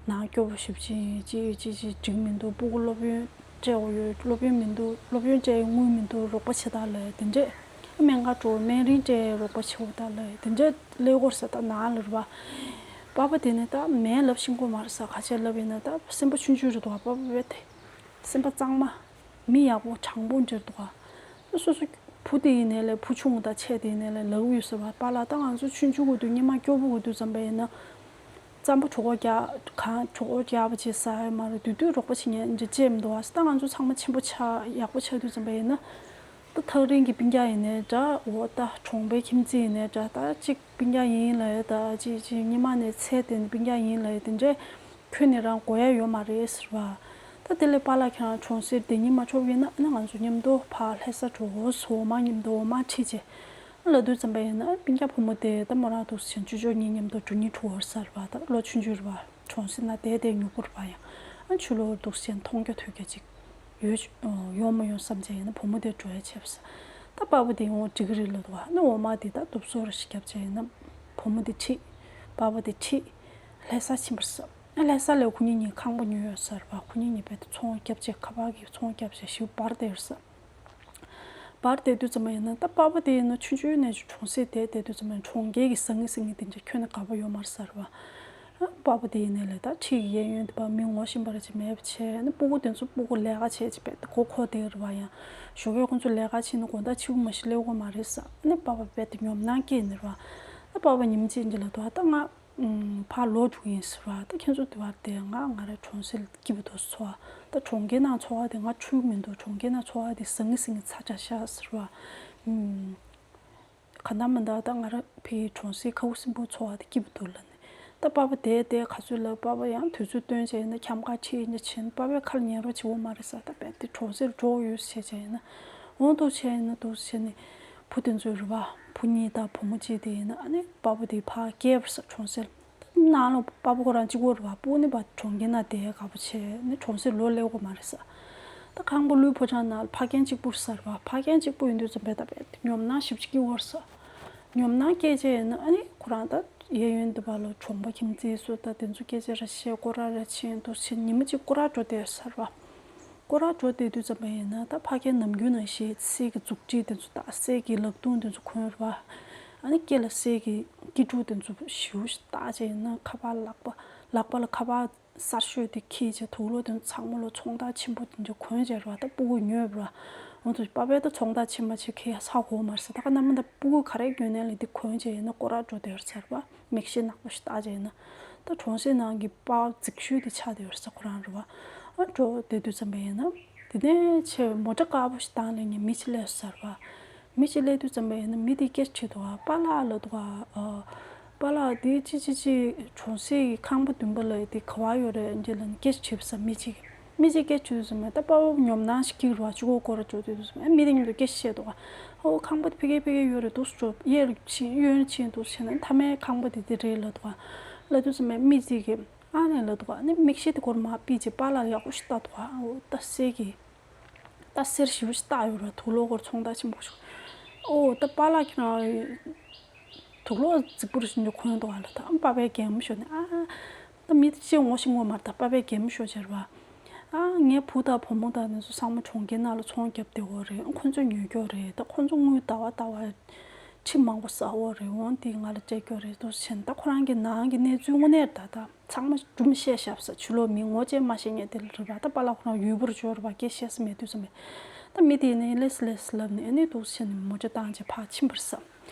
ནང་སྐྱོ་པོ་ཞེ་པོ་ཅིག་ཡིན། ཅི་ཅི་ཅི་འགྲིག་མི་འདུག་སྤུ་གུ་སློབ་ཡོན་ སྤྲད་དགོས་ཡོད། སློབ་ཡོན་མི་འདུག་སློབ་ཡོན་སྤྲད་དངུལ་མི་འདུག་རོགས་པ་བྱེད་དང་ལབ་དེ་འདྲས། སྨན་ཁང་འགྲོ་སྨན་རིན་སྤྲད་རོགས་པ་བྱེད་དང་ལབ་དེ་འདྲས་སླེབས་ཀྱི་ཡོད་རེད་ཟེར། ད་ནང་ལ་རེད་པ། པ་ཕ་དེ་ནས་ད་མིང་ལབ་ཤེས་ཀྱི་ཡོད་མ་རེད་ཟེར། ཁ་ཤས་ལབ་ཡིན་ན་ད་སེམས་པ་ཆུང་ཆུང་རེད་འདུག་ག་པ་ཕ་དཔེ་དེ། སེམས་པ་གཙང་མ། མི་ཡག་པོ་དྲང་པོ་འདྲ་རེད་འདུག་ག་སོ་སོ་བུ་དེ་ཡིན་ནའི་ལས་བུ་ཆུང་དང་ཆེ་དེ་ཡིན་ནའི་ལས་ལབ་ཀྱི་ཡོད་ཟེར་བ། པཱ་ལགས་ད་ང་ཚོ་ཆུང་ཆུང་གི་དུས་སྔོན་མ་སྐྱོ་པོ་གི་དུས་ཙམ་པ་ཡིན་ན། རྩམ་པ་གྲོད་ཁོག་རྒྱག་གང་གྲོད་ཁོག་རྒྱག་པ་བྱེད་ས་ཡོད་མ་རེད། དུས་དུས་རོགས་པ་བྱེད་མཁན་འདྲ་ཅིག་མི་འདུག་ག་ད་ང་ཚོ་ཚང་མ་ཆེན་པོ་ཆགས་ཡག་པོ་ཆགས་དུས་ཙམ་པ་ཡིན་ན། ད་ཐག་རིང་གི་སྤུན་ཀྱག་ཡིན་ནའི་འདྲ། འོ་ད་གྲོང་པའི་ཁྱིམ་མཚེས་ཡིན་ནའི་འདྲ། ད་གཅིག་སྤུན་ཀྱག་ཡིན་ལབ་ཡ། ད་གཅིག་གཅིག་སྔོན་མ་ནས་ཚད་ལྡན་སྤུན་ཀྱག་ཡིན་ལབ་ཡ་དེ་འདྲས། ཁྱོན་ནས་རང་དགོས་ཡ་ཡོད་མ་རེད་ཟེར་བ། ད་དེ་ལས་པཱ་ལགས་ཁྱེད་རང་གྲོང་གསེབ་དེ་ཉིད་མ་ཆོག་ཡིན་ན་ཨ་ནི་ང་ཚོ་མཉམ་དུ་ཕར་ལྷ་ས་འགྲོ་འོ་ཟེར། འོ་མ་མཉམ་དུ་འོ་མ་ཁྲིད་བྱས། ཨ་ལབ་དུས་ཙམ་པ་ཡིན་ན་ཨ་སྤུན་ཀྱག་བུ་མོ་དེ་ད་མོ་རང་འདུག་སེ་བྱས་ཅོ་ཅོ་གཉིས་མཉམ་དུ་འགྲོ་སྙིང་བྲོ་བ་ཟེར་བ། ད་ལོ་ཆུང་ཆུང་རེད་བ། གྲོང་གསེབ་ན་བསྡད་བསྡད་མྱུར་པོ་རེད་བ། ཡང་ཨ་ཆུ་ལོག་འདུག་སེ་མཐོང་རྒྱ་ཐོས་རྒྱ་ཅིག་ཡོད། ཡོང་མ་ཡོང་བསམ་བྱས་ཡིན་ན་བུ་མོ་དེ་འགྲོ་ཡ་བྱས་པ་ཟེར། ད་པཱ་ཕ་དེ་ཡང་འགྲིག་གི་རེད་ལབ་འདུག་ག་ཨ་ནི་འོ་མ་དེ་ད་གཏུབ་སོ་ར་ཞིག་བརྒྱབ་བྱས་ཡིན་ན་བུ་མོ་དེ་ཁྲིད། པཱ་ཕ་དེ་ཁྲིད། ལྷ་ས་ཕྱིན་པ་རེད་ཟེར། ལྷ་ས་ལ་ཁོ་གཉིས་གཉིས་ཁང་པ་ཉོས་ཡོད་ཟེར་བ། ཁོ་གཉིས་གཉིས་རྦད་དེ་ཚོང་བརྒྱབ་བྱས། ཁ་པར་གྱི་ཚོང་བརྒྱབ་བྱས་ཞེ་པོ་འབར་བསྡད་ཡོད་ཟེར། འབར་བསྡད་དུས་ཙམ་པ་ཡིན་ན་ད་པཱ་ཕ་དེ་ཡིན་ན་ཆུང་ཆུང་ནས་གྲོང་གསེབ་དེར་བསྡད་དུས་ཙམ་པ་ཡིན་ན་གྲོང་ཁྱེར་གྱི་ཟང་ངི་ཟིང་ངི་དེ་འདྲ་ཁྱོན་ནས་དགའ་པོ་ཡོད་མ་རེད་ཟེར་བ། པཱ་ཕ་དེ་ཡིན་ནའི་ལས་ད་ཁྲིད་ཀྱི་གཡས་གཡོན་དེ་པར་མི་ངོ་ཤེས་པ་ར་ཅིག་མེད་པ་བྱས་ནས་སྤུ་གུ་དེ་ཚོ་སྤུ་གུ་ལས་ཀ་བྱས་ཅིག་རྦད་དེ་མགོ་འཁོར་བསྡད་ཡོད་རེད་བ། ཡང་ཞོགས་ཀས་ཁོང་ཚོ་ལས་ཀ་བྱས་ནས་དགོང་དག་ཕྱི་པོ་མ་ཤི་སླེབས་ཀྱི་ཡོད་མ་རེད་ཟེར། ཨ་ནི་པཱ་ཕ་རྦད་དེ་ཉོབ་སྣང་སྐྱེས་ནས་རེད་བ། ཨ་པཱ་ཕ་ཉིན་གཅིག་འདི་ལ་དུ་བ་ད་ང་ཕར་ལོག་འགྲོ་གི་ཡིན་ཟེར་བ། ད་ཁྱེད་ཚོ་དེ་བར་དེ་ང་ང་རང་གྲོང་གསེབ་སྐྱིད་པོ་འདུག་ཚོར་བ། ད་གྲོང་ཁྱེར་ནང་འཚོ་བ་དེ་ང་འཁྲུག་མི་འདུག་གྲོང་ཁྱེར་ནང་འཚོ་བ་དེ་ཟང་ངི་ཟིང་ངི་ཚ་དྲགས་ཤག་ཟེར་བ། ཨུམ། གང་ལྟར་མ་ལྟར་ད་ང་རང་ཕའི་གྲོང་གསེབ་ཁ་ཁུ་སིམ་པོ་འཚོ་བ་དེ་སྐྱིད་པོ་འདུག་ལབ་ནས། ད་པཱ་ཕ་དེ་དེ་ག་ཚོད་ལབ། པཱ་ཕ་ཡང་དུས་ཚོད་བཏོན་བྱས་ཡིན་ན་འཁྱམ་ཁ་ཁྲིད་ཡིན་ན་བྱས་ན་པཱ་ཕའི་ཁ་ལ་ཉན་རོགས་བྱེད་འོ་མ་རེད་ཟེར། ད་རྦད་དེ་གྲོང་གསེབ་འགྲོ་ཡོད་ཟེར་བྱས་ཡིན་ན། འོང་འདུག་བྱས་ཡིན་ན་འདུག་བྱས་ནས་བུ་དེ་ཚོའི་རེད་བ། བུ་གཉིས་དང་བུ་མོ་གཅིག་དེ་ཡིན་ན་ཨ་ནི་པཱ་ཕ་དེ་ཕར་སྐྱེལ་བར་ས་གྲོང་གསེབ། ནང་ལོགས་པ་ཕ་ཁོ་རང་གཅིག་པོ་རེད་བ། སྤུ་ནི་པ་གྲོང་ཁྱེར་ན་བསྡད་དགའ་པོ་བྱས་ནི་གྲོང་གསེབ་ལོག་སླེབས་ཀྱི་མ་རེད་ས། ད་ཁང་པ་ལུས་ཕོ་བྲང་ནང་ཕ་རྒན་གཅིག་པུ་རེད་ས་རེད་བ། ཕ་རྒན་གཅིག་པུ་ཡིན་དུས་ཙམ་པས་ད་རྦད་དེ་ཉོབ་སྣང་ཞེ་པོ་ཅིག་སྐྱེ་བོ་རེད་ས། ཉོབ་སྣང་སྐྱེས་བྱས་ཡིན་ན་ཨ་ནི་ཁོ་རང་ད་གཡས་གཡོན་དུ་བ་ལ་གྲོང་པ་ཁྱིམ་མཚེས་སུ་ད་དེ་ཚོ་སྐད་ཆ་ར་བཤད། སྐོར་ར་ར་ཕྱིན་འདུག་ཕྱིན་ཉི་མ་གཅིག་སྐོར་ར་འགྲོ་བསྡད་ས་རེད་བ། སྐོར་ར་འགྲོ་བསྡད་དུས་ཙམ་པ་ཡིན་ན་ད་ཕ་རྒན་ནམ་རྒྱུན་ནང་བཞིན་གསེར་གྱི་མཛུབ་དཀྲིས་དེ་ཚོ་ད་གསེར་གྱི་ལག་རྡུང་དེ་ཚོ་གོན་རེད་བ། ཨ་ནི་སྐེ་ལ་གསེར་གྱི་སྐེ་འབྲུ་དེ་ཚོ་ཞེ་པོ་ཞིག་བཏགས་བྱས་ཡིན་ན་ཁ་པར་ལག་པ་ལག་པ་ལ་ཁ་པར་གསར་ཤོས་དེ་འཁྱེར་བྱས་དུག་ལོག་དེ་ཚོ་ཚང་མ་ལོ་ཚོང་རྟགས་ཆེན་པོ་དེ་འདྲ་གོན་བྱས་རེད་བ། ད་སྤུ་གུ་ཉོས་རེད་བ། འོ་ཚོ་པ་ཕས་ད་ཚོང་རྟགས་ཆེན་པོ་ཅིག་འཁྱེར་ཧ་གོ་མ་རེད་ས། ད་ག་ནམ་ད་སྤུ་གུ་ག་རེ་གྱོན་ནས་ལས་དེ་གོན་བྱས་ཡིན་ན་སྐོར་ར་འགྲོ་བསྡད་རེད་ས་རེད་བ། མིག་ཤེལ་ནག་པོ་ཞིག་བཏགས་བྱས་ཡིན་ན། ད་གྲོང་གསེབ་ནང་གི་པར་རྫིག་ཤོས་དེ་ཆགས་བསྡད་ཡོད་རེད་ས། ཁོ་རང་རེད་བ། ཨ་འགྲོ་བསྡད་དུས་ཙམ་པ་ཡིན་ན། དེ་ནས་ཆེ་བའི་མོ་ཊ་དཀར་པོ་ཞིག་བཏང་ལས་ངས་མི་ཅིག་སླེབས་ས་རེད་བ། མི་ཅིག་སླེབས་དུས་ཙམ་པ་ཡིན་ན་མི་དེས་སྐད་ཆ་དྲིས་འདུག་ག་པཱ་ལགས་ལབ་འདུག་ག་ཨ། པཱ་ལགས་དེ་ཅི་ཅི་ཅི་གྲོང་གསེབ་ཀྱི་ཁང་པ་བདུན་པ་ལ་དེ་ག་པར་ཡོད་རེད་འདི་ལབ་ནས་སྐད་ཆ་དྲིས་པ་ས་མི་ཅིག་མི་ཅིག་སྐད་ཆ་དྲིས་དུས་ཙམ་པ་ད་པཱ་ཕ་ཉོབ་སྣང་ཞིག་སྐྱེ་གི་རེད་བ། གཅིག་པོ་སྐོར་ར་འགྲོ་དུས་ཙམ་པ་མི་དེ་མཉམ་དུ་སྐད་ཆ་བཤད་འདུག་ག་ཨོ་ཁང་པ་དེ་ཕ་གི་ཕ་གི་ཡོད་རེད་འདུག་སེ་འགྲོ། གཡས་ལ་ཕྱིན་གཡོན་ལ་ཕྱིན་འདུག་སེ་བྱས་ན་མཐའ་མའི་ཁང་པ་དེ་དེ་རེད་ལབ་འདུག་ག་ལབ་དུས་ཙམ་པ་མི་ཅིག་གིས། ཨ་ནེ་ལབ་འདུག་ག་ཨ་ནེ་མིག་ཤེལ་དེ་སྐོར་མར་ཕུད་བྱས་པཱ་ལགས་ཡག་པོ་ཞིག་ལྟ་འདུག་ག་ཨོ་ད་གསེར་གྱི། ད་གསེར་ཞེ་པོ་ཞིག་བཏགས་ཡོད་ར། དུག་ལོག་སྐོར་ཚོང་རྟགས་ཆེན་པོ་ཞིག་ཨོ་ད་པཱ་ལགས་ཁྱེད་རང་དུག་ལོག་རྫིག་པོ་རེད་ཞིག་འདྲ་གོན་འདུག་ག་ལབ། ད་པ་ཕས་གད་མོ་ཤོར་ནས་ཨ། ད་མི་དེ་ཅི་ངོ་ཤེས་ངོ་མ་རེད། ད་པ་ཕས་གད་མོ་ཤོར་བྱས་རེད་བ། ཨ་ངའི་བུ་དང་བུ་མོ་དང་དེ་ཚོ་ཚང་མ་གྲོང་ཁྱེར་ནང་ལ་ཚོང་བརྒྱབ་བསྡད་ཡོད་རེད། ཁོ་ཚོས་ཉོ་རྒྱུ་རེད། ད་ཁོ་ཚོ་དངུལ་ཟླ་བ་ཟླ་བ་ཁྲི་མང་པོ་ཟ་ཡོད་རེད། འོང་དེ་ང་ལ་སྤྲད་རྒྱུ་རེད་འདུག་སེ་བྱས་ནས། ད་ཁོ་རང་གི་ནང་གི་གནས་ཚུལ་དངོས་གནས་རེད། ད་ད། ཚང་མ་སྒྲུང་བཤད་ཤག་ས། ཕྱི་ལོགས་མི་ངོ་ཅན་མ་ཤེས་མཁན་དེ་ལ་རེད་བ། ད་པཱ་ལགས་ཁོ་རང་ཡུལ་པོར་འབྱོར་བ་སྐད་བཤད་ས་མེད་དུས་ཙམ་པས། ད་མི་དེ་ནས་ལེས་ལེས་ལབ་ནས་ཨ་ནི་འདུག་སེ་བྱས་ནས་མོ་ཊ་བཏང་བྱས་ཕར་ཕྱིན་པ་རེད་ས།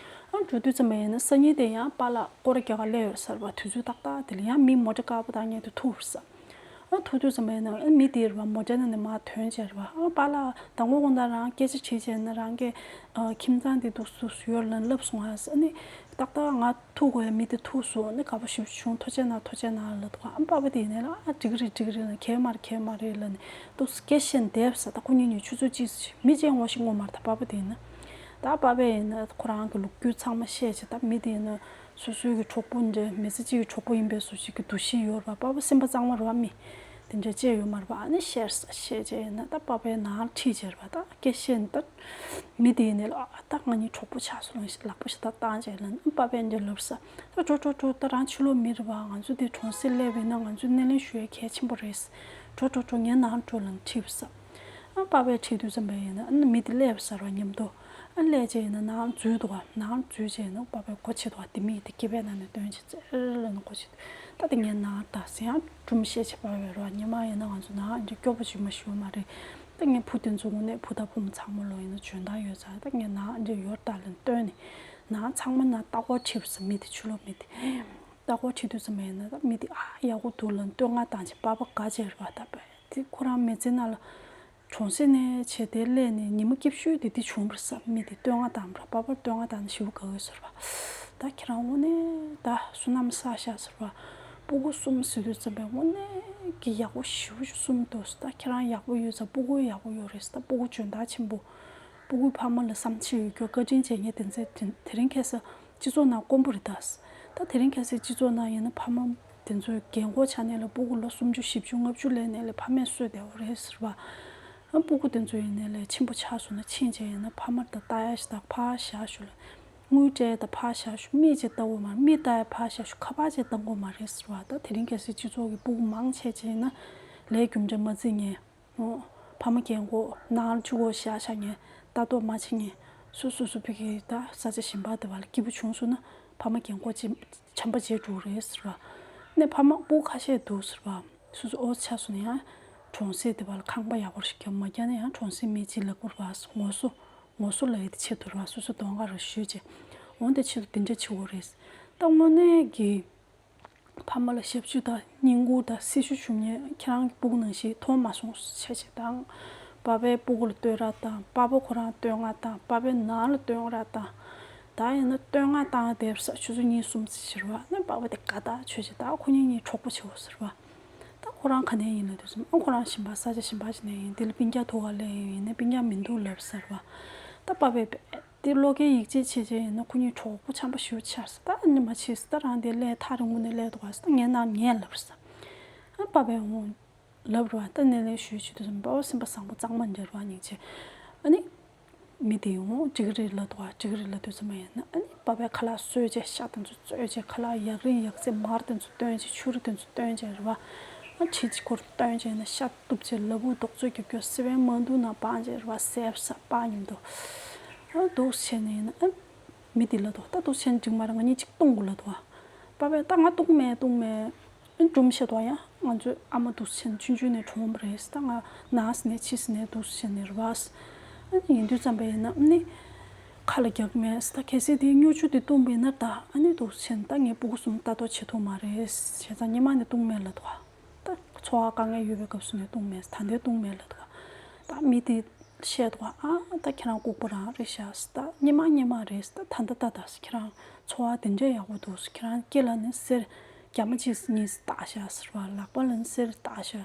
ཨ་འགྲོ་དུས་ཙམ་པ་ཡིན་ན་སང་ཉིན་དེ་ཡང་པཱ་ལགས་སྐོར་ར་རྒྱག་ག་སླེབས་ཡོད་རེད་ས་རེད་བ། དུས་ཚོད་ཏག་ཏག་དེ་ལ་ཡང་མི་མོ་ཊ་དཀར་པོ་བཏང་མཁན་དེ་ཐུག་རེད་ས། ཨ་ཐུག་དུས་ཙམ་པ་ཡིན་ན་ཨ་མི་དེ་རེད་བ། མོ་ཊ་ནང་ནས་མར་ཐོན་བྱས་རེད་བ། ཨ་པཱ་ལགས་དང་པོ་དགོང་དག་རང་སྐད་ཆ་དྲིས་བྱས་ན་རང་གི་ཨ་ཁྱིམ་ཚང་དེ་འདུག་སུ་སུ་ཡོད་ལབ་ལབ་སོང་ཨ་ས། ཨ་ནི་ཏག་ཏག་ང་ཐུག་དགོས་ཡ་མི་དེ་ཐུག་སོང་། ཨ་ནི་དགའ་པོ་ཞེ་པོ་བྱུང་། ཐུགས་རྗེ་གནང་ཐུགས་རྗེ་གནང་ལབ་འདུག་ཨ་པ་ཕ་དེ་ཡིན་ནའི་ལ་ཨ་འགྲིག་གི་རེད་འགྲིག་གི་རེད་ལབ། གལ་མ་རེད་གལ་མ་རེད་ལབ་ནས་འདུག་སེ་སྐད་བཤད་བསྡད་པ་ས། ད་ཁོ་གཉིས་གཉིས་ཆུ་ཚོད་གཅིག་ཙམ་མི་གཅིག་ངོ་ཤེས་ངོ་མ་རེད། ད་པ་ཕ་དེ་ཡིན་ན། ད་པ་ཕ་ཡིན་ན་ཁོ་རང་གི་ལོ་རྒྱུས་ཚང་མ་བཤད་བྱས། ད་མི་དེ་ཡིན་ན་སོ་སོའི་གི་གྲོགས་པོ་འདྲ། མི་ཚེ་གཅིག་གི་གྲོགས་པོ་ཡིན་པའི་བཟོ་ཅིག་གི་འདུ་ཤེས་ཡོད་རེད་པ། པ་ཕ་སེམས་པ་གཙང་མ་རེད་པ། མི་དེ་འདྲ་བྱས་ཡོད་མ་རེད་པ། ཨ་ནི་བཤད་ས་བཤད་བྱས་ཡིན་ན་ད་པ་ཕའི་ནང་ཁྲིད་བྱས་རེད་པ། ད་སྐད་བཤད་ནས་ད། མི་དེ་ཡིན་ནའི་ལ་ཨ་ད་ང་གཉིས་གྲོགས་པོ་ཆགས་སོང་ལབ་ལག་པ་ཞིག་ད་བཏང་བྱས་ལབ་ནས་པ་ཕས་འདྲ་ལབ་ས། ད་འགྲོ་འགྲོ་འགྲོ། ད་རང་ཕྱི་ལོགས་མི་རེད་པ། ང་ཚོ་འདི་གྲོང་གསེབ་སླེབས་པ་ཡིན་ན་ང་ཚོས་སྣེ་ལེན་ཞུ་ཡ་གལ་ཆེན་པོ་རེད། འགྲོ་འགྲོ་འགྲོ། ངའི་ནང་འགྲོ་ལབ་ནས་ཁྲིད་པ་ས། ཨ་པ་ཕས་ཁྲིད་དུས་ཙམ་པ་ཡིན་ན་ཨ་ནི་མི་དེ་སླེབས་ཚར་བ་མཉམ་དུ། ཨ་སླེབས་བྱས་ཡིན་ན་ནང་འཛུལ་འདུག་ག་ནང་འཛུལ་བྱས་ཡིན་ན་པ་ཕས་སྒོ་ཕྱེ་འདུག་ག་དེ་མི་དེ་སྐེད་པའི་ནང་ནས་བཏོན་བྱས་ཙེར་ལ་ནི་སྒོ་ཕྱེ་འདུག་ད་དེ་ངས་ནང་ད་ཟེར་ཡང་སྒྲུང་བཤད་བྱས་པ་ཡོད་ར། ཉི་མ་ཡིན་ན་ང་ཚོ་ནང་འདྲ་སྐྱོ་པོ་ཅིག་མ་ཞུ་བ་མ་རེད། ད་ངས་བུ་དེ་ཚོ་དངོས་གནས་བུ་དང་བུ་མོ་ཚང་མ་ལོ་ཡིན་ན་འཇོན་ཐང་ཡོད་ཙང་ད་ངས་ནང་འདྲ་ཡོད་ད་ལ་ནི་བཏོན་ནས་ནང་ཚང་མ་ནང་ལྟ་སྐོར་ཁྲིད་པ་ས་མི་དེ་ཕྱི་ལོགས་མི་དེ། ལྟ་སྐོར་ཁྲིད་དུས་ཙམ་པ་ཡིན་ན་ད་མི་དེ་ཨ་ཡག་པོ་འདུག་ལབ་བསྟོད་བསྔགས་བཏང་བྱས་པ་ཕ་དགའ་བྱས་རེད་པ། ད་པ་དེ་ཁོ་རང་མི་ཚེ་ནང་ལ་གྲོང་གསེབ་ནས་བྱས་དེ་སླེབས་ནས་ཉི་མ་སྐྱིད་ཤོས་དེ་དེ་བྱུང་བ་རེད་ས། མི་དེ་བསྟོད་བསྔགས་བཏང་བ་རེད། པ་ཕར་བསྟོད་བསྔགས་བཏང་ནས་ཞེ་པོ་དགའ་གི་ཟེར་བ། ད་ཁྱེད་རང་དངོས་གནས་ད་བསོད་ནམས་བསགས་ཤག་ཟེར་བ། སྤུ་གུ་གསུམ་ཟེར་དུས་ཙམ་པ་དངོས་གནས་ཀྱི་ཡག་པོ་ཞེ་པོ་ཅིག་གསུམ་འདུག་ད་ཁྱེད་རང་ཡག་པོ་ཡོད་ཙང་སྤུ་གུ་ཡག་པོ་ཡོད་རེད། ད་སྤུ་གུ་འཇོན་ཐང་ཆེན་པོ། སྤུ་གུའི་ཕ་མ་ལ་བསམ་ཤེས་ཡོད་རྒྱུ་བཀའ་དྲིན་བྱེད་མཁན་དེ་ཚོ་དེ་དེ་རིང་ཁ་སང་སྤྱི་ཚོགས་ནང་དཀོན་པོ་རེད་ད། ད་དེ་རིང་ཁ་སང་སྤྱི་ཚོགས་ནང་ཡིན་ན་ཕ་མ་དེ་ཚོའི་རྒན་གོག་ཆགས་ནས་ལ་སྤུ་གུ་ལོ་སུམ་ཅུ་བཞི་བཅུ་ལྔ་བཅུ་སླེབས་ནས་ལ་ཕ་མས་གསོས་བསྡད་པ་རེད་ཟེར་བ། ཨ་སྤུ་གུ་དེ་ཚོ་ཡིན་ནས་ལ་ཆེན་པོ་ཆགས་སོང་ན་ཕྱིན་ཆད་ཡིན་ན་ཕ་མར་ད་ལྟ་ཡ་ཞིག་ད་ཕར་བཞག་ཞུ་ལ། དངུལ་སྤྲད་ད་ཕར་བཞག་ཞུ། མིག་ཅིག་ལྟ་དགོས་མ་རེད། མིག་ལྟ་ཡ་ཕར་བཞག་ཞུ། ཁ་པར་ཅིག་བཏང་དགོས་མ་རེད་ཟེར་བ། ད་དེ་རིང་ཁ་སང་སྤྱི་ཚོགས་ཀྱི་སྤུ་གུ་མང་ཆེ་ཅིག་ཡིན་ན་ལས་རྒྱུ་འབྲས་མ་བརྩི་མཁན། ཨོ། ཕ་མ་རྒན་གོག་ནང་ལ་ཆུ་འགོ་བཞག་བཞག་ངས་ལྟ་རྟོག་མ་བྱེད་ངས་སོ་སོ་སོ་ཕ་གི་ད་ས་ཆ་གཞན་པ་དེ་བ་ལ་སྐྱིད་པོ་བྱུང་སོང་ན་ཕ་མ་རྒན་གོག་ཅིག་ཆམ་པ་བརྗེ་འགྲོ་རེད་ཟེར་བ། ནས་ཕ་མ་སྤུ་གུ་ཁ་ཤས་འདུག་ཟེར་བ། སོ་སོ་ཨོ་ཆ་སོང་ན་ཡང་གྲོང་གསེབ་དེ་བ་ལ་ཁང་པ་ཡག་པོ་ཞིག་རྒྱབ་མ་རྒྱབ་ན་ཡང་གྲོང་གསེབ་མི་གཅིག་ལ་བསྐུར་བ་ངོ་སོ་ངོ་སོ་ལ་ཡི་དེ་ཆེད་དུ་རེད་བ། སོ་སོ་གདོང་ཁ་རུ་ཞུས་རྗེས་འོན་ཏེ་ཆེད་དུ་དེ་འདྲ་བྱེད་དགོས་རེད། ད་དངོས་གནས་ཀྱི། ཕ་མ་ལ་ཞབས་ཞུ་དང་བསྙེན་བཀུར་དང་སྲི་ཞུ་ཞུ་མཁན་ཁྱེད་རང་གི་སྤུ་གུ་ནང་བཞིན་མཐོང་མ་སོང་བྱས་བྱས་དང་། པ་ཕའི་སྤུ་གུ་ལ་བསྟོད་ར་དང་པ་ཕ་ཁོ་རང་བསྟོད་བསྔགས་དང་པ་ཕའི་ནང་ལ་བསྟོད་ར་དང་། ད་ཡིན་ན་བསྟོད་བསྔགས་བཏང་བསྡད་ས་ཆུ་ཚོད་གཉིས་གསུམ་ཙམ་ཕྱིར་བ་ནི་པ་ཕ་དེ་དགའ་ཐག་ཆོད་བྱས་ད་ཁོ་གཉིས་གཉིས་གྲོགས་པོ་བྱེད་འོ་ཟེར་བ། ད་ཁོ་རང་ག་ནས་ཡིན་ལབ་དུས་ཙམ་ཨ་ཁོ་རང་གཞན་པ་ས་ཆ་གཞན་པ་ཞིག་ནས་ཡིན། དེ་ལ་སྤུན་ཀྱག་ཐུག་ག་ལས་ཡིན་ནས་སྤུན་ཀྱག་མི་འདུག་ལབ་ཟེར་བ། ད་པ་ཕའི་དེ་བློ་འགེལ་ཡིད་ཆེས་བྱས་བྱས་ཡིན་ན་ཁོ་གཉིས་གྲོགས་པོ་ཆམ་པ་ཞུ་ཆགས་སོང་། ད་ཨ་ནི་མ་བྱེད་སོང་། ད་རང་དེ་སླེབས་ཐག་རིང་པོ་ནས་སླེབས་འདུག་ག་སོང་། ད་ངའི་ནང་ངས་ལབ་སོང་། ཨ་པ་ཕའི་འོང་ལབ་རུ་བ་ད་ནས་ལས་ཞུས་བྱེད་དུས་ཙམ་པ་ཕ་སེམས་པ་བཟང་པོ་གཙང་མ་འདྲ་རུ་བ་སྙིང་རྗེ། ཨ་ནི་མི་དེ་འོང་འགྲིག་གི་རེད་ལབ་འདུག་ག་འགྲིག་གི་རེད་ལབ་དུས་ཙམ་པ་ཡིན་ན་ཨ་ནི་པ་ཕའི་ཁ་ལག་བཟོས་བྱས་ཤ་དེ་ཚོ་བཙོས་བྱས་ཁ་ལག་ཡག་རིན་ཡག་ཚད་མར་དེ་ཚོ་བཏོན་བྱས་ཆུ་རུ་དེ་ཚོ་བཏོན་བྱས་རུ་བ། ཨ་གྲི་གཅིག་ཁོར་བཏོན་བྱས་ན་ཤ་གཏུབ་བྱས་ལ་ཕུག་རྡོག་ཚོས་རྒྱབ་རྒྱབ་སི་པན་མ་འདུག་ན་སྤང་བྱས་རུ་བ་སེབ་ས་སྤང་མཉམ་དུ། ཨ་འདུག་བྱས་ནས་ཡིན་ན་ཨ་མི་དེ་ལབ་འདུག་ད་འདུག་བྱས་ན་འགྲིག་མ་རེད། ང་གཉིས་གཅིག་བཏུང་དགོས་ལབ་འདུག་ག་པ་ཕས་ད་ང་བཏུང་མེད་བཏུང་མེད། ཨ་སྒྲུང་བཤད་དོ་ཡ། ང་ཚོའི་ཨ་མ་འདུག་སེ་བྱས་ནས་ཆུང་ཆུང་ནས་གྲོངས་པ་རེད། ད་ང་ན་ཟེར་ནས་འཆི་ཟེར་ནས་འདུག་སེ་བྱས་ནས་རེད་བ། ཨ་ནི་ཡིན་དུས་ཙམ་པ་ཡིན་ན་ཨ་ནི་ཁ་ལ་རྒྱག་མེད། ད་གལ་སྲིད་དེའི་སྨྱོ་ཆུ་དེ་བཏུང་པ་ཡིན་ན་ད་ཨ་ནི་འདུག་སེ་བྱས་ནས་ད་ངའི་སྤུ་གུ་གསུམ་ལྟ་རྟོག་བྱེད་ཐུབ་མ་རེད། བྱས་ཙང་སྔོན་མ་ནས་བཏུང་མེད་ལབ་འདུག་ག་ད་འཚོ་བ་དཀའ་ངལ་ཡོད་པའི་སྐབས་སུ་ནས་བཏུང་མེད། ད་ལྟའི་བཏུང་མེད་ལབ་འདུག་ག་ད་མི་དེ་བཤད་འདུག་ག་ཨ་ད་ཁྱེད་རང་ལྐུགས་པ་རང་རེད་ཤག་ད་སྔོན་མ་སྔོན་མ་རེད། ད་ད་ལྟ་ད་ད་ཁྱེད་རང་འཚོ་བ་དེ་འདྲ་ཡག་པོ་འདུག་ཁྱེད་རང་སྐེ་ལ་ནི་གསེར། རྒྱ་མ་གཅིག་གཉིས་བཏགས་ཤག་ཟེར་བ། ལག་པ་ལ་ནི་གསེར་བཏགས་ཤག་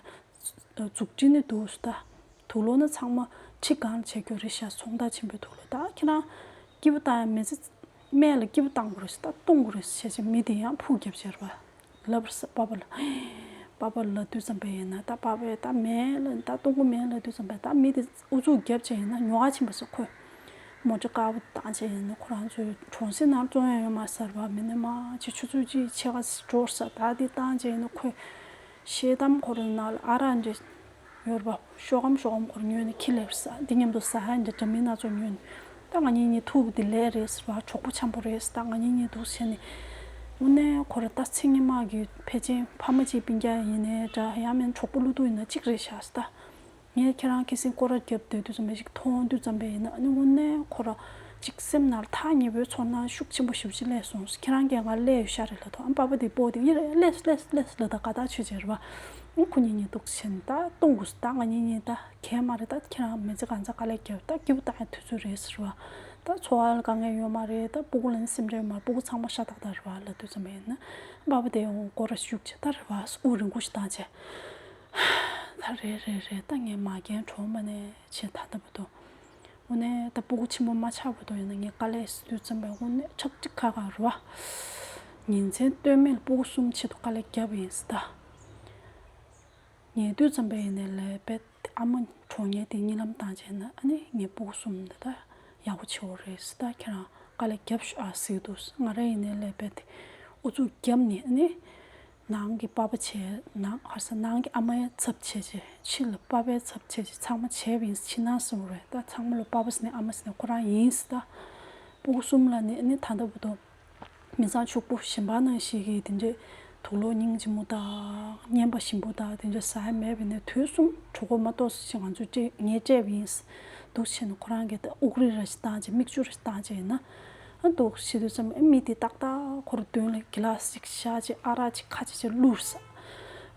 མཛུབ་དཀྲིས་ནི་འདུག་ཟེར། ད་དུག་ལོག་ནི་ཚང་མ་ཁྲི་སྒང་ལ་བྱེད་རྒྱུ་རེད་ཤག་ཚོང་བདག་ཆེན་པོའི་དུག་ལོག་ད་ཁྱེད་རང་སྐྱིད་པོ་བཏང་ཡ་མི་ཚེ་སྨད་ལ་སྐྱིད་པོ་བཏང་དགོས་རེད་ཟེར། ད་བཏུང་དགོས་རེད་ཟེར་བྱས་བྱས་མི་དེ་ཡང་ཕུག་རྒྱབ་བྱས་རེད་པ། ལབ་རེད་ཟེར་པ་ཕ་ལ། པ་ཕ་ལབ་དུས་ཙམ་པ་ཡིན་ན་ད་པ་ཕས་ད་མེད་ལ་ད་བཏུང་གི་མེད་ལབ་དུས་ཙམ་པ་ད་མི་དེ་ཨུ་ཚུགས་རྒྱབ་བྱས་ཡིན་ན་ཉོ་ག་ཕྱིན་པ་ཟེར་ཁོས། མོ་ཊ་དཀར་པོ་བཏང་བྱས་ཡིན་ན་ཁོ་རང་ཚོའི་གྲོང་གསེབ་ནང་བཙོང་ཡ་ཡོད་མ་ཟེར་བ། མི་ནི་མ་ཅིག་ཆུ་ཚོད་གཅིག་ཕྱེད་ཀ་འགྲོ་ས་ད་དེ་བཏང་བྱས་ཡིན་ན་ཁོས་ཤེལ་དམ་ཁོ་རང་ནང་ལ་ཨ་རག་འདྲ་ཡོད་རེད་པ། ཤོག་སྒམ་ཤོག་སྒམ་ཁོ་རང་ཉོས་ནས་འཁྱེར་སླེབས་ས། འདི་མཉམ་དུ་ཟ་ཡ་འདྲ་འདྲ་མིན་སྣ་ཚོགས་ཉོས་ནས་ད་ང་གཉིས་གཉིས་ཐུག་འདི་ལས་རེད་ཟེར་བ། གྲོགས་པོ་འཆམ་པོ་རེད་ཟེར། ད་ང་གཉིས་གཉིས་འདུག་བྱས་ནས་དངོས་གནས་ཁོ་རང་ད་ཚེ་སྔོན་མ་གི་ཕལ་ཆེར་ཕ་མ་གཅིག་སྤུན་ཀྱག་ཡིན་ནའི་འདྲ་ཡང་མིན་གྲོགས་པོ་བློ་ཐུག་ཡིན་ན་གཅིག་རེད་ཤག་ཟེར་ད། ངས་ཁྱེད་རང་ཁ་སང་སྐོར་ར་བརྒྱབ་བསྡད་དུས་ཙམ་པ་ཞིག་མཐོང་དུས་ཙམ་པ་ཡིན་ན་ཨ་ནི་དངོས་གནས་ཁོ་ར་ཅིག་སེམས་ནང་ལ་ཐག་ཉེ་པོའི་ཚོར་སྣང་ཤུགས་ཆེན་པོ་ཞེ་པོ་ཅིག་སླེབས་སོང་། ཁྱེད་རང་གིས་ང་སླེབས་ཡོད་ཤག་རེད་ལབ་དུས་ཨ་པ་ཕ་དེ་སྤོ་དེ་ཡིན་རེད། སླེབས་སླེབས་སླེབས་ལབ་ད་དགའ་ཐག་ཆོད་བྱས་རེད་པ། ཨ་ཁོ་གཉིས་གཉིས་འདུག་བྱས་ནས་ད་གཏོང་དགོས་ད་ང་གཉིས་གཉིས་ད་གས་མ་རེད། ད་ཁྱེད་རང་མི་ཚེ་གང་ཚ་དཀའ་ལས་བརྒྱབ་ད་སྐྱིད་པོ་བཏང་ཡ་དུས་ཚོད་རེད་ཟེར་བ། ད་འཚོ་བ་ལ་དཀའ་ངལ་ཡོད་མ་རེད། ད་སྤུ་གུ་ལ་ནི་སེམས་ཁྲལ་མ་སྤུ་གུ་ཚང་མ་ཤ་སྟག་ད་རེད་པ་ལབ་དུས་ཙམ་པ་ཡིན་ན་ཨ་པ་ཕ་དེ་ཡང་སྐོར་ར་ཤུགས་ཆེ་ད་རེད་པ་དབུགས་རིང་པོ་ཞིག་བཏང་བྱས། ད་རེད་རེད་རེད། ད་ངས་མ་རྒན་གྲོངས་པ་ནས་བྱས་ད་ལྟ་བར་དུ། དངོས་གནས་ད་སྤུ་གུ་ཆེན་པོ་མ་ཆགས་བར་དུ་ཡིན་ན་ངས་དཀའ་ལས་ཟེར་དུས་ཙམ་པའི་དངོས་གནས་ཁྲག་ཁྲིག་ཁ་ཁ་རུ་བ། ཉིན་མཚན་ལྟོས་མེད་ལ་སྤུ་གུ་གསུམ་ཆེད་དུ་དཀའ་ལས་བརྒྱབ་ཡིན་ཟེར་ད། ཉལ་དུས་ཙམ་པ་ཡིན་ནའི་ལས་པས་ཨ་མ་གྲོངས་ཉལ་དེ་གཉིད་ལམ་བཏང་བྱས་ན་ཨ་ནི་ངའི་སྤུ་གུ་གསུམ་འདི་ད་ཡག་པོ་བྱེད་འོ་རེད་ཟེར་ད། ཁྱེད་རང་དཀའ་ལས་བརྒྱབ་ཤོག་ཨ་ཟེར་གི་འདུག་ང་རང་ཡིན་ནའི་ལས་པས་དེ་ཨུ་ཚུགས་བརྒྱབ་ནས་ཨ་ནི། ནང་གི་པ་ཕ་བྱས། ནང་ཧར་ས་ནང་གི་ཨ་མའི་ཚབ་བྱས་བྱས། ཕྱི་ལ་པ་ཕའི་ཚབ་བྱས་བྱས། ཚང་མ་བྱས་པ་ཡིན། ཕྱི་ནང་གསུམ་རེད། ད་ཚང་མ་ལ་པ་ཕ་ཟེར་ནས་ཨ་མ་ཟེར་ནས་ཁོ་རང་ཡིན་ཟེར། ད་སྤུ་གུ་གསུམ་ལ་ནི་ནི་ད་ལྟ་བར་དུ་མི་ཚང་ཕྱུག་པོ་གཞན་པ་ནང་བཞིན་གྱི་དེ་འདྲའི་དུག་ལོག་སྙིང་རྗེ་མོ་དང་རྔན་པ་ཞིམ་པོ་དང་དེ་འདྲ་ཟ་ཡ་མེད་པས་ནས། དུས་གསུམ་གྲོད་ཁོག་མ་ལྟོགས་ཟེར་ང་ཚོས་སྤྲད། ངས་སྤྲད་པ་ཡིན། འདུག་བྱས་ནས་ཁོ་རང་གིས་ད་དབུགས་རིང་ར་ཞིག་བཏང་བྱས། མིག་ཆུ་ར་ཞིག་བཏང་བྱས་ཡིན་ན། ཨ་འདུག་བྱེད་དུས་ཙམ་པ་མི་དེ་ཏག་ཏག་ཁོ་རང་མདུན་ལ་གི་ལ་སི་ཅིག་བཞག་བྱས། ཨ་རག་ཅིག་ཁ་ཅིག་ཅིག་བླུགས་ས།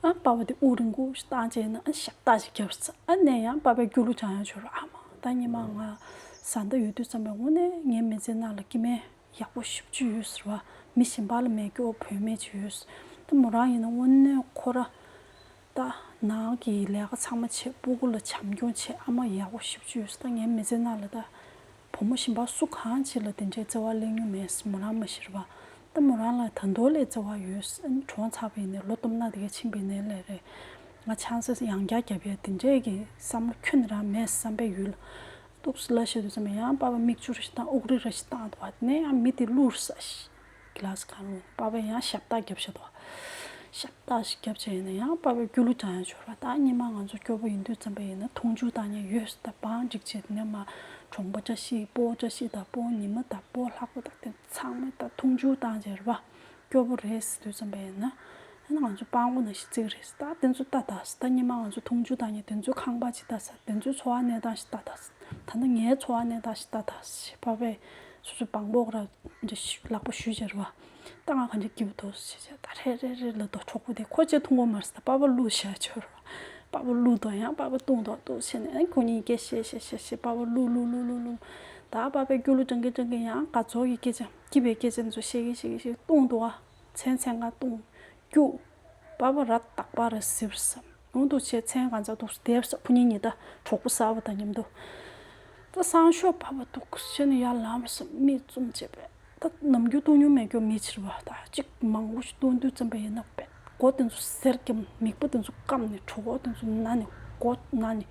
ཨ་པ་ཕ་དེ་དབུགས་རིང་པོ་ཞིག་བཏང་བྱས་ཡིན་ན། ཨ་ཞབས་སྟེགས་ཅིག་བརྒྱབ་ས། ཨ་ནས་ཡང་པ་ཕའི་སྐྱོ་གླུ་སྦྱང་ཡ་བྱོས་ར། ཨ་མ་ད་སྔོན་མ་ང་བཟའ་ཟླ་ཡོད་དུས་ཙམ་པ་དངོས་གནས་ངའི་མི་ཚེ་ནང་ལ་སྐྱེ་དམན་ཡག་པོ་ཞེ་པོ་ཅིག་ཡོད་ཟེར་བ། མི་གཞན་པ་ལ་མེད། སྐྱོ་བོ་བུད་མེད་ཅིག་ཡོད་ཟེར། ད་མོ་རང་ཡིན་ན་དངོས་གནས་ཁོ་ར་ད་ནང་གི་ལས་ཀ་ཚང་མ་བྱེད། སྤུ་གུ་ལ་བྱམས་སྐྱོང་བྱེད། ཨ་མ་ཡག་པོ་ཞེ་པོ་ཅིག་ཡོད་ཟེར། ད་ངའི་མི་ཚེ་ནང་ལ་ད་བུ་མོ་གཞན་པ་སུ་གང་ཅིག་ལ་དེ་འདྲའི་བརྩེ་བ་སླེབས་མྱོང་མེད་ཟེར། མོ་རང་མ་ཤི་ར་བ། ད་མོ་རང་ལ་ད་དུང་ལས་བརྩེ་བ་ཡོད་ཟེར། ཨ་ནི་གྲོངས་ཚར་བ་ཡིན་ནའི་ལོ་སྟོང་ཕྲག་དེ་ག་ཕྱིན་པ་ཡིན་ནའི་ལས་རེད། ང་ཆང་ས་ཡང་བསྐྱར་བརྒྱབ་ཡ་དེ་འདྲའི་གི་བསམ་བློ་ཁྱོན་ནས་རང་མེད་བསམ་པའི་ཡུལ། འདུག་སེ་ལབ་བཤད་དུས་ཙམ་པ་ཡང་པ་ཕ་མིག་ཆུ་རེ་ཞིག་བཏང་། དབུགས་རིང་རེ་ཞིག་བཏང་འདུག་བ། དེ་ནས་ཡང་མི་དེ་བླུགས་ས་ཞིག་གི་ལ་སི་གང་བླུགས། པ་ཕས་ཡང་ཞབས་སྟེགས་བརྒྱབ་བཞག་འདུག་བ། ཞབས་སྟེགས་ཞིག་བརྒྱབ་བྱས་ཡིན་ན་ཡང་པ་ཕའི་སྐྱོ་གླུ་སྦྱང་ཡ་བྱོས་ར། ད་སྔོན་མ་ང་ཚོ་སྐྱོ་པོ་ཡིན་དུས་ཙམ་པ་ཡིན་ན་འཐུང་ཆུ་བཏང་ཡ་ཡོད་ས། ད་བང་སྒྲིག་བྱས། དེ་ནས་མ་གྲོང་པ་བཀྲ་ཤིས། སྤོ་བོ་བཀྲ་ཤིས་དང་སྤོ་བོ་ཉི་མ་དང་སྤོ་བོ་ལྷག་པ་དང་དེ་ཚང་མ་ད་འཐུང་ཆུ་བཏང་བྱས་ར་བ། སྐྱོ་པོ་རེད་ཟེར་དུས་ཙམ་པ་ཡིན་ན། ཨ་ནི་ང་ཚོ་སྤྲང་པོ་ནང་བཞིན་བརྩི་གི་རེད་ཟེར། ད་དེ་ཚོ་ལྟ་ད་ཟེར། ད་སྔོན་མ་ང་ཚོ་འཐུང་ཆུ་བཏང་མཁན་དེ་ཚོའི་ཁང་པ་ཅིག་ལྟ་ཟེར། དེ་ཚོའི་འཚོ་བ་གནས་སྟངས་ཤིག་ལྟ་ད་ཟེར། ད་ནི་ངའི་འཚོ་བ་གནས་སྟངས་ཤིག་ལྟ་ད་ཟེར། པ་ཕས་སོ་སོའི་བང་པོ་ར་འདྲ་ཞིག་ལག་པ་གཞུས་བྱས་ར་བ། ད་ང་གང་ཅི་སྐྱིད་པོ་འདུག་ཟེར་བྱས། ད་རེ་རེ་རེ་ལབ་འདུག་གྲོགས་པོ་དེ་ཁོ་ཅིག་འཐུང་གོ་མ་རེད་ཟེར། ད་པ་ཕ་བླུགས་བཞག་ཆོག་ར་བ། པ་ཕ་བླུགས་འདུག་ཡང་པ་ཕ་བཏུང་འདུག་འདུག་བྱས་ནས་ཁོ་གཉིས་སྐད་བཤད་བཤད་བཤད་བཤད། པ་ཕ་བླུགས་བླུགས་བླུགས་བླུགས་བླུགས། ད་པ་ཕའི་སྐྱོ་གླུ་སྦྱང་གིན་སྦྱང་གིན་ཡང་དགའ་ཚོར་གྱི་སྐད་ཆ། སྐྱིད་པའི་སྐད་ཆ་འདི་ཚོ་བཤད་གིན་བཤད་གིན་བཤད། བཏུང་འདུག་བ། མཚན་མཚན་གང་བཏུང་སྐྱུག་པ་ཕ་ར་རྟག་པར་གཟིར་ས། འོ་འདུག་བྱས་མཚན་གང་ཚ་འདུག་བསྡད་ས། ཁོ་གཉིས་གཉིས་ད་གྲོགས་པོ་གསར་པ་དང་མཉམ་དུ། ད་སང་ཞོགས་པ་ཕ་འདུག་བྱས་ནས་ཡར་ལངས་ས། མིག་བཙུམ་བྱས་པས། ད་ནམ་རྒྱུན་བཏུང་མྱོང་མེད་མཁན་མི་ཕྱིར་བ། ད་གཅིག་མང་པོ་ཞིག་བཏུང་དུས་ཙམ་པ་ཡིན་ན་པས། མགོ་དེ་ཚོ་གཟེར་གྱིས། མིག་པ་དེ་ཚོ་སྐམ་ནས། གྲོད་ཁོག་དེ་ཚོ་ན་ནས། མགོ་ན་ནས།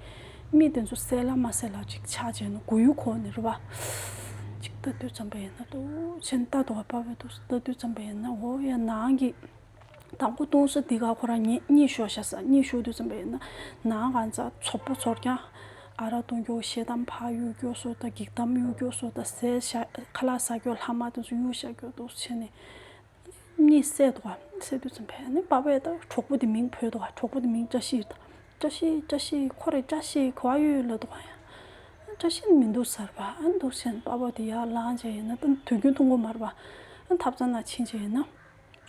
མིག་དེ་ཚོ་གསལ་ལ་མ་གསལ་ལ་ཅིག་ཆགས་བྱས་ནས་མགོ་ཡུ་འཁོར་ནས་རེད་བ། ཅིག་ལྟ་དུས་ཙམ་པ་ཡིན་ན། འདུག་བྱས་ནས་ལྟ་འདུག་བ། པ་ཕ་འདུག་ལྟ་དུས་ཙམ་པ་ཡིན་ན། འོ་ཡ་ནང་གི་དང་པོ་བཏུང་ས་འདི་ག་ཁོ་རང་གཉིད་གཉིད་ཤོར་བཞག་ས། གཉིད་ཤོར་དུས་ཙམ་པ་ཡིན་ན་ནང་གང་ཚ་ཚོགས་པ་ཚོར་ཀྱང་། ཨ་རག་བཏུང་རྒྱུ། ཤེལ་དམ་ཕར་གཡུག་རྒྱུ་སོགས་དང་། འགྱིག་དམ་གཡུག་རྒྱུ་སོགས་དང་། ཟས་བཞག་ཁ་ལག་ཟ་རྒྱུ། ལྷག་མ་དེ་ཚོ་གཡུག་བཞག་རྒྱུ། འདུག་བྱས་ནས་གཉིད་སད་འདུག་བ། སད་དུས་ཙམ་པ་ནི་པ་ཕས་ད་གྲོགས་པོ་དེ་མིང་བོས་འདུག་བ། གྲོགས་པོ་དེ་མིང་བཀྲ་ཤིས་རེད། བཀྲ་ཤིས། བཀྲ་ཤིས། ཁོ་རེད། བཀྲ་ཤིས་ག་པར་ཡོད་ལབ་འདུག་བ། ཡང་བཀྲ་ཤིས་མི་འདུག་ཟེར་བ། ཨ་འདུག་བྱས་ནས་པ་ཕ་དེ་ཡར་ལངས་བྱས་ཡིན་ན། ད་དུས་རྒྱུན་འཐུང་གོ་མ་རེད་བ། ཨ་ཐབ་ཚང་ནང་ཕྱིན་བྱས་ཡིན་ན།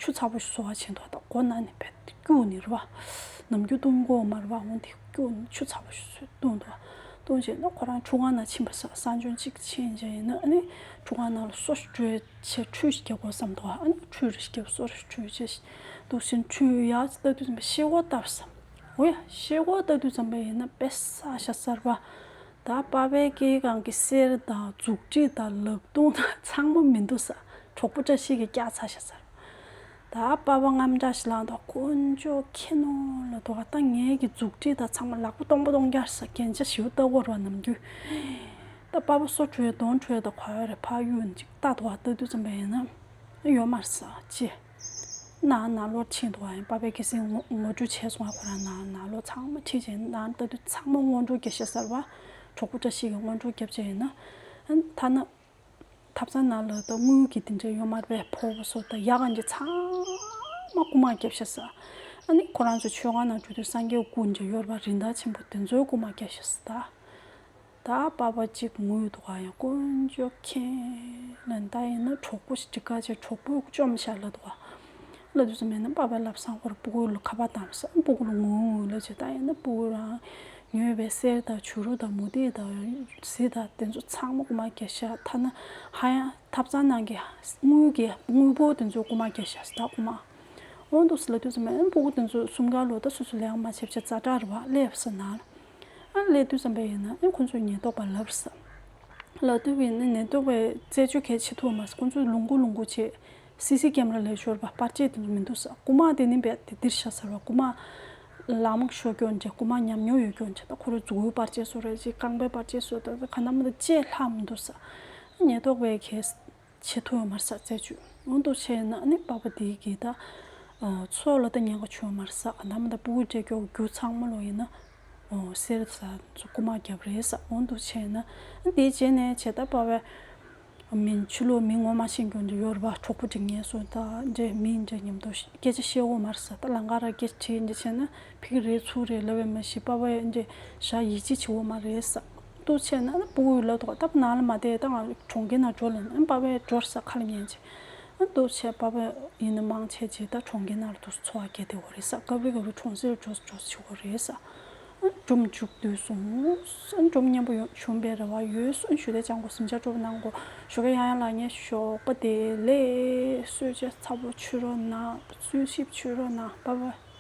ཆུ་ཚ་པོ་ཞིག་བཟོ་བ་བྱས་འདུག་ད་སྒོ་ནང་ནས་བེད་སྐྱུག་ནས་རེད་བ། ནམ་རྒྱུན་བཏུང་གོ་མ་རེད་བ། འོ་དེ་སྐྱུག་ནས་ཆུ་ཚ་པོ་ཞིག་བཟོས་བཏུང་འདུག་བ། བཏུང་བྱས་ན་ཁོ་རང་ཁྲུས་ཁང་ནང་ཕྱིན་པ་ས། གསང་སྦྱོང་གཅིག་ཕྱིན་བྱས་ཡིན་ན། ཨ་ནི་ཁྲུས་ཁང་ནང་ལ་སོ་ཞིག་བཀྲུས་བྱས། ཁྲུས་ཞིག་རྒྱབ་དགོས་བསམ་འདུག་ཨ་ནི་ཁྲུས་རེ་ཞིག་རྒྱབ། སོ་རེ་བཀྲུས་བྱས། འདུག་བྱས་ཁྲུས་ཡག་ཅིག་ལྟ་དུས་ཙམ་པ་ཤེལ་སྒོ་བཏབ་ས། འོ་ཡ། ཤེལ་སྒོ་ལྟ་དུས་ཙམ་པ་ཡིན་ན་དཔེ་བསགས་བཞག་ས་རེད་བ། ད་པ་ཕའི་སྐྱེས་སྒང་གི་གསེར་དང་མཛུབ་དྲེད་དང་ལག་སྟོང་དང་ཚང་མ་མི་འདུག་ས། གྲོགས་པོ་བཀྲ་ཤིས་ཀྱིས་བཀྱག་ཚར་བཞག་ས་རེད། ད་པ་ཕ་དངངས་སྐྲག་ཞིག་ལངས་འདུག་དཀོན་མཆོག་མཁྱེན་ནོ་ལབ་འདུག་ད་ངེད་ཀྱི་མཛུབ་དྲེད་དང་ཚང་མ། ལག་པ་སྟོང་པ་སྟོང་རྐྱང་ས། རྒྱན་ཆ་ཞེ་པོ་བཏགས་ཡོད་རེད་བ་ནམ་རྒྱུན། ད་པ་ཕ་སོ་བཀྲུས། གདོང་བཀྲུས། ད་ག་ཡོད་རེད། ཕར་གཡུག་ཅིག་ལྟ་འདུག་ལྟ་དུས་ཙམ་པ་ཡིན་ན་ཡོད་མ་རེད་ས། ཅི། ནང་ནང་ལོགས་ཕྱིན་འདུག་ཨ། ཡང་པ་ཕས་གལ་སྲིད་ངོ་ངོ་སྤྲོད་བྱས་སོང་ཨ། ཁོ་རང་ནང་ནང་ལོགས་ཚང་མ་ཁྲིད་བྱས། ནང་ལྟ་དུས་ཚང་མ་སྔོན་འགྲོ་རྒྱག་ཤག་ས་རེད་བ། གྲོགས་པོ་བཀྲ་ཤིས་ཀྱིས་སྔོན་འགྲོ་རྒྱབ་བྱས་ཡིན་ན། ཨ་ཐ་ན་ཐབ་ཚང་ནང་ལ་ད་དངུལ་གྱི་དེ་འདྲ་ཡོད་མ་རེད་པས། ཕོར་པ་སོགས་དང་ཡ་གང་ཅི་ཚང་མ་རྐུ་མ་རྒྱབ་ཤག་ས། ཨ་ནི་ཁོ་རང་ཚོ་མཆོད་ཁང་ནང་འགྲོ་དུས་སངས་རྒྱས་སྐུ་འདྲ་ཡོད་རེད་པ། རིན་ཐང་ཆེན་པོ་དེ་ཚོའི་རྐུ་མ་རྒྱབ་ཤག་ས། ད། ད་པ་ཕ་གཅིག་ངུས་འདུག་ག་ཡང་དཀོན་མཆོག་མཁྱེན་ལབ། ད་ཡིན་ན་གྲོགས་པོ་ཞིག་འགྲིག་ག་བྱས། གྲོགས་པོས་བཅོམ་བཞག་ལབ་འདུག་ག་ལབ་དུས་ཙམ་པ་ཡིན་ན་པ་ཕའི་ལབ་སང་ཁོ་རང་སྤུ་གུ་ལ་ཁ་པར་བཏང་ས། སྤུ་གུ་ལ་ངུ་ངུ་ལབ་བྱས། ད་ཡིན་ན་སྤུ་གུ་རང་ཉོས་པའི་གསེར་དང་བྱུ་རུ་དང་མུ་ཏིག་དང་གཟི་དང་དེ་ཚོ་ཚང་མ་རྐུ་མ་རྒྱབ་ཤག་ཐ་ན་ཧ་ཡང་ཐབ་ཚང་ནང་གི་དངུལ་གྱི་དངུལ་ཕོར་དེ་ཚོ་རྐུ་མ་རྒྱབ་ཤག་ས། ད་རྐུ་མ། འོ་འདུག་སེ་ལབ་དུས་ཙམ་པ་ཡིན་ན་སྤུ་གུ་དེ་ཚོ་གསུམ་ཀ་ལོ་ད་སོ་སོ་ལས་ཀ་མ་བྱས་བྱས་ཛ་དྲག་རེད་བ། སླེབས་ས་ནང་ལ། ཨ་སླེབས་དུས་ཙམ་པ་ཡིན་ན་ཨ་ཁོ་ཚོས་ཉེན་རྟོག་པ་ལབ་ས། ལབ་དུས་ཡིན་ན་ཉེན་རྟོག་པས་རྩད་གཅོད་གལ་ཆེ་ཐུབ་མ་ས། ཁོ་ཚོས་ལུང་ཁུག་ལུང་ཁུག་བྱས། སི་སི་ཀེམ་ར་ལས་ཤོར་བ་པར་ཆས་དེ་ཚོ་མི་འདུག་ས། རྐུ་མ་དེ་ནི་རྦད་དེ་འདིར་ཤ་ཟེར་བ། རྐུ་མ་ལག་མ་ཤོར་སྐྱོན་བྱས། རྐུ་མ་ཉམས་མྱོང་ཡོད་སྐྱོན་བྱས། ད་ཁོ་རང་མཛུ་གུའི་པར་ཆས་བཟོ་ར་ཅིག་རྐང་པའི་པར་ཆས་བཟོ། ད་ག་ན་མ་ད་ཅེས་ལྷག་མི་འདུག་ས། ཉེན་རྟོག་པས་གལ་ཆེ་ཐུབ་ཡོད་མ་རེད་ས། རྩད་གཅོད་འོ་འདུག་བྱས་ན་ཨ་ནི་པ་ཕ་དེའི་གི་ད་ ཚོགས་ལ་ད་ཉེན་ཁ་བྱུང་མ་རེད་ས། ད་མ་ད་སྤུ་གུ་འདྲེ་སྐྱོ་རྒྱུ་ཚང་མ་ལོ་ཡིན་ན་ཨོ་གསེར་ས་ཚོ་རྐུ་མ་རྒྱབ་རེད་ས། འོ་འདུག་བྱས་ན་དེའི་རྗེས་ནས་བྱས་ད་པ་བས་མིན་ཆུ་ལོ་མི་ངོ་མ་ཤེས་མཁན་འདྲ་ཡོད་རེད་པ། གྲོགས་པོ་འདྲ་ངལ་གསོ་ད་འདྲེ་མི་འདྲ་མཉམ་དུ་སྐད་ཆ་བཤད་འོ་མ་རེད་ས། ད་ལང་ཀ་ར་སྐད་ཆ་དྲིས་འདྲ་བྱས་ན་ཕིག་རེད་ཚུགས་རེད་ལབ་བས་མ་ཤེས་པ་བས་འདྲེ་ཞག་ཡིད་ཆེས་བྱེད་འོ་མ་རེད་ས། འདུག་བྱས་ན་ཨ་ནི་སྤུ་གུ་ཡུལ་ལ་ཐོག་ད་ནང་ལ་མ་བསྡད་ད་ང་གྲོང་ཁྱེར་ནང་འགྲོ་ལ་ཨ་པ་བས་འགྲོར་ས་ཁ་ལ་ཉན་ཅིག་ཨ་འདུག་བྱས་པ་བས་ཡིན་ན་མང་ཆེ་ཅིག་ད་གྲོང་ཁྱེར་ནང་ལ་འདུག་འཚོ་བ་སྐྱེལ་བསྡད་འོ་རེད་ས། སྐབས་རེ་སྐབས་རེ་གྲོང་གསེབ་འགྲོ་འགྲོ་བྱེད་འོ་རེད་ས། ཨ་སྒྲུང་མཇུག་བསྡུས་སོང་། ཨ་སྒྲུང་སྙན་པོ་ཡོང་བྱུང་བའི་རེ་བ་ཡོད་སོང་། ཞུ་དེ་ཅང་གོ་སེམས་ཆ་སྤྲོ་པོ་གནང་གོ་ཞོགས་ཀས་ཡང་ཡང་ལ་ངས་ཞོགས་པ་བདེ་ལེགས། གསོལ་ཇ་ཚ་པོ་མཆོད་རོགས་གནང་། བརྟུལ་ཞིབ་མཆོད་རོགས་གནང་། པ་བས།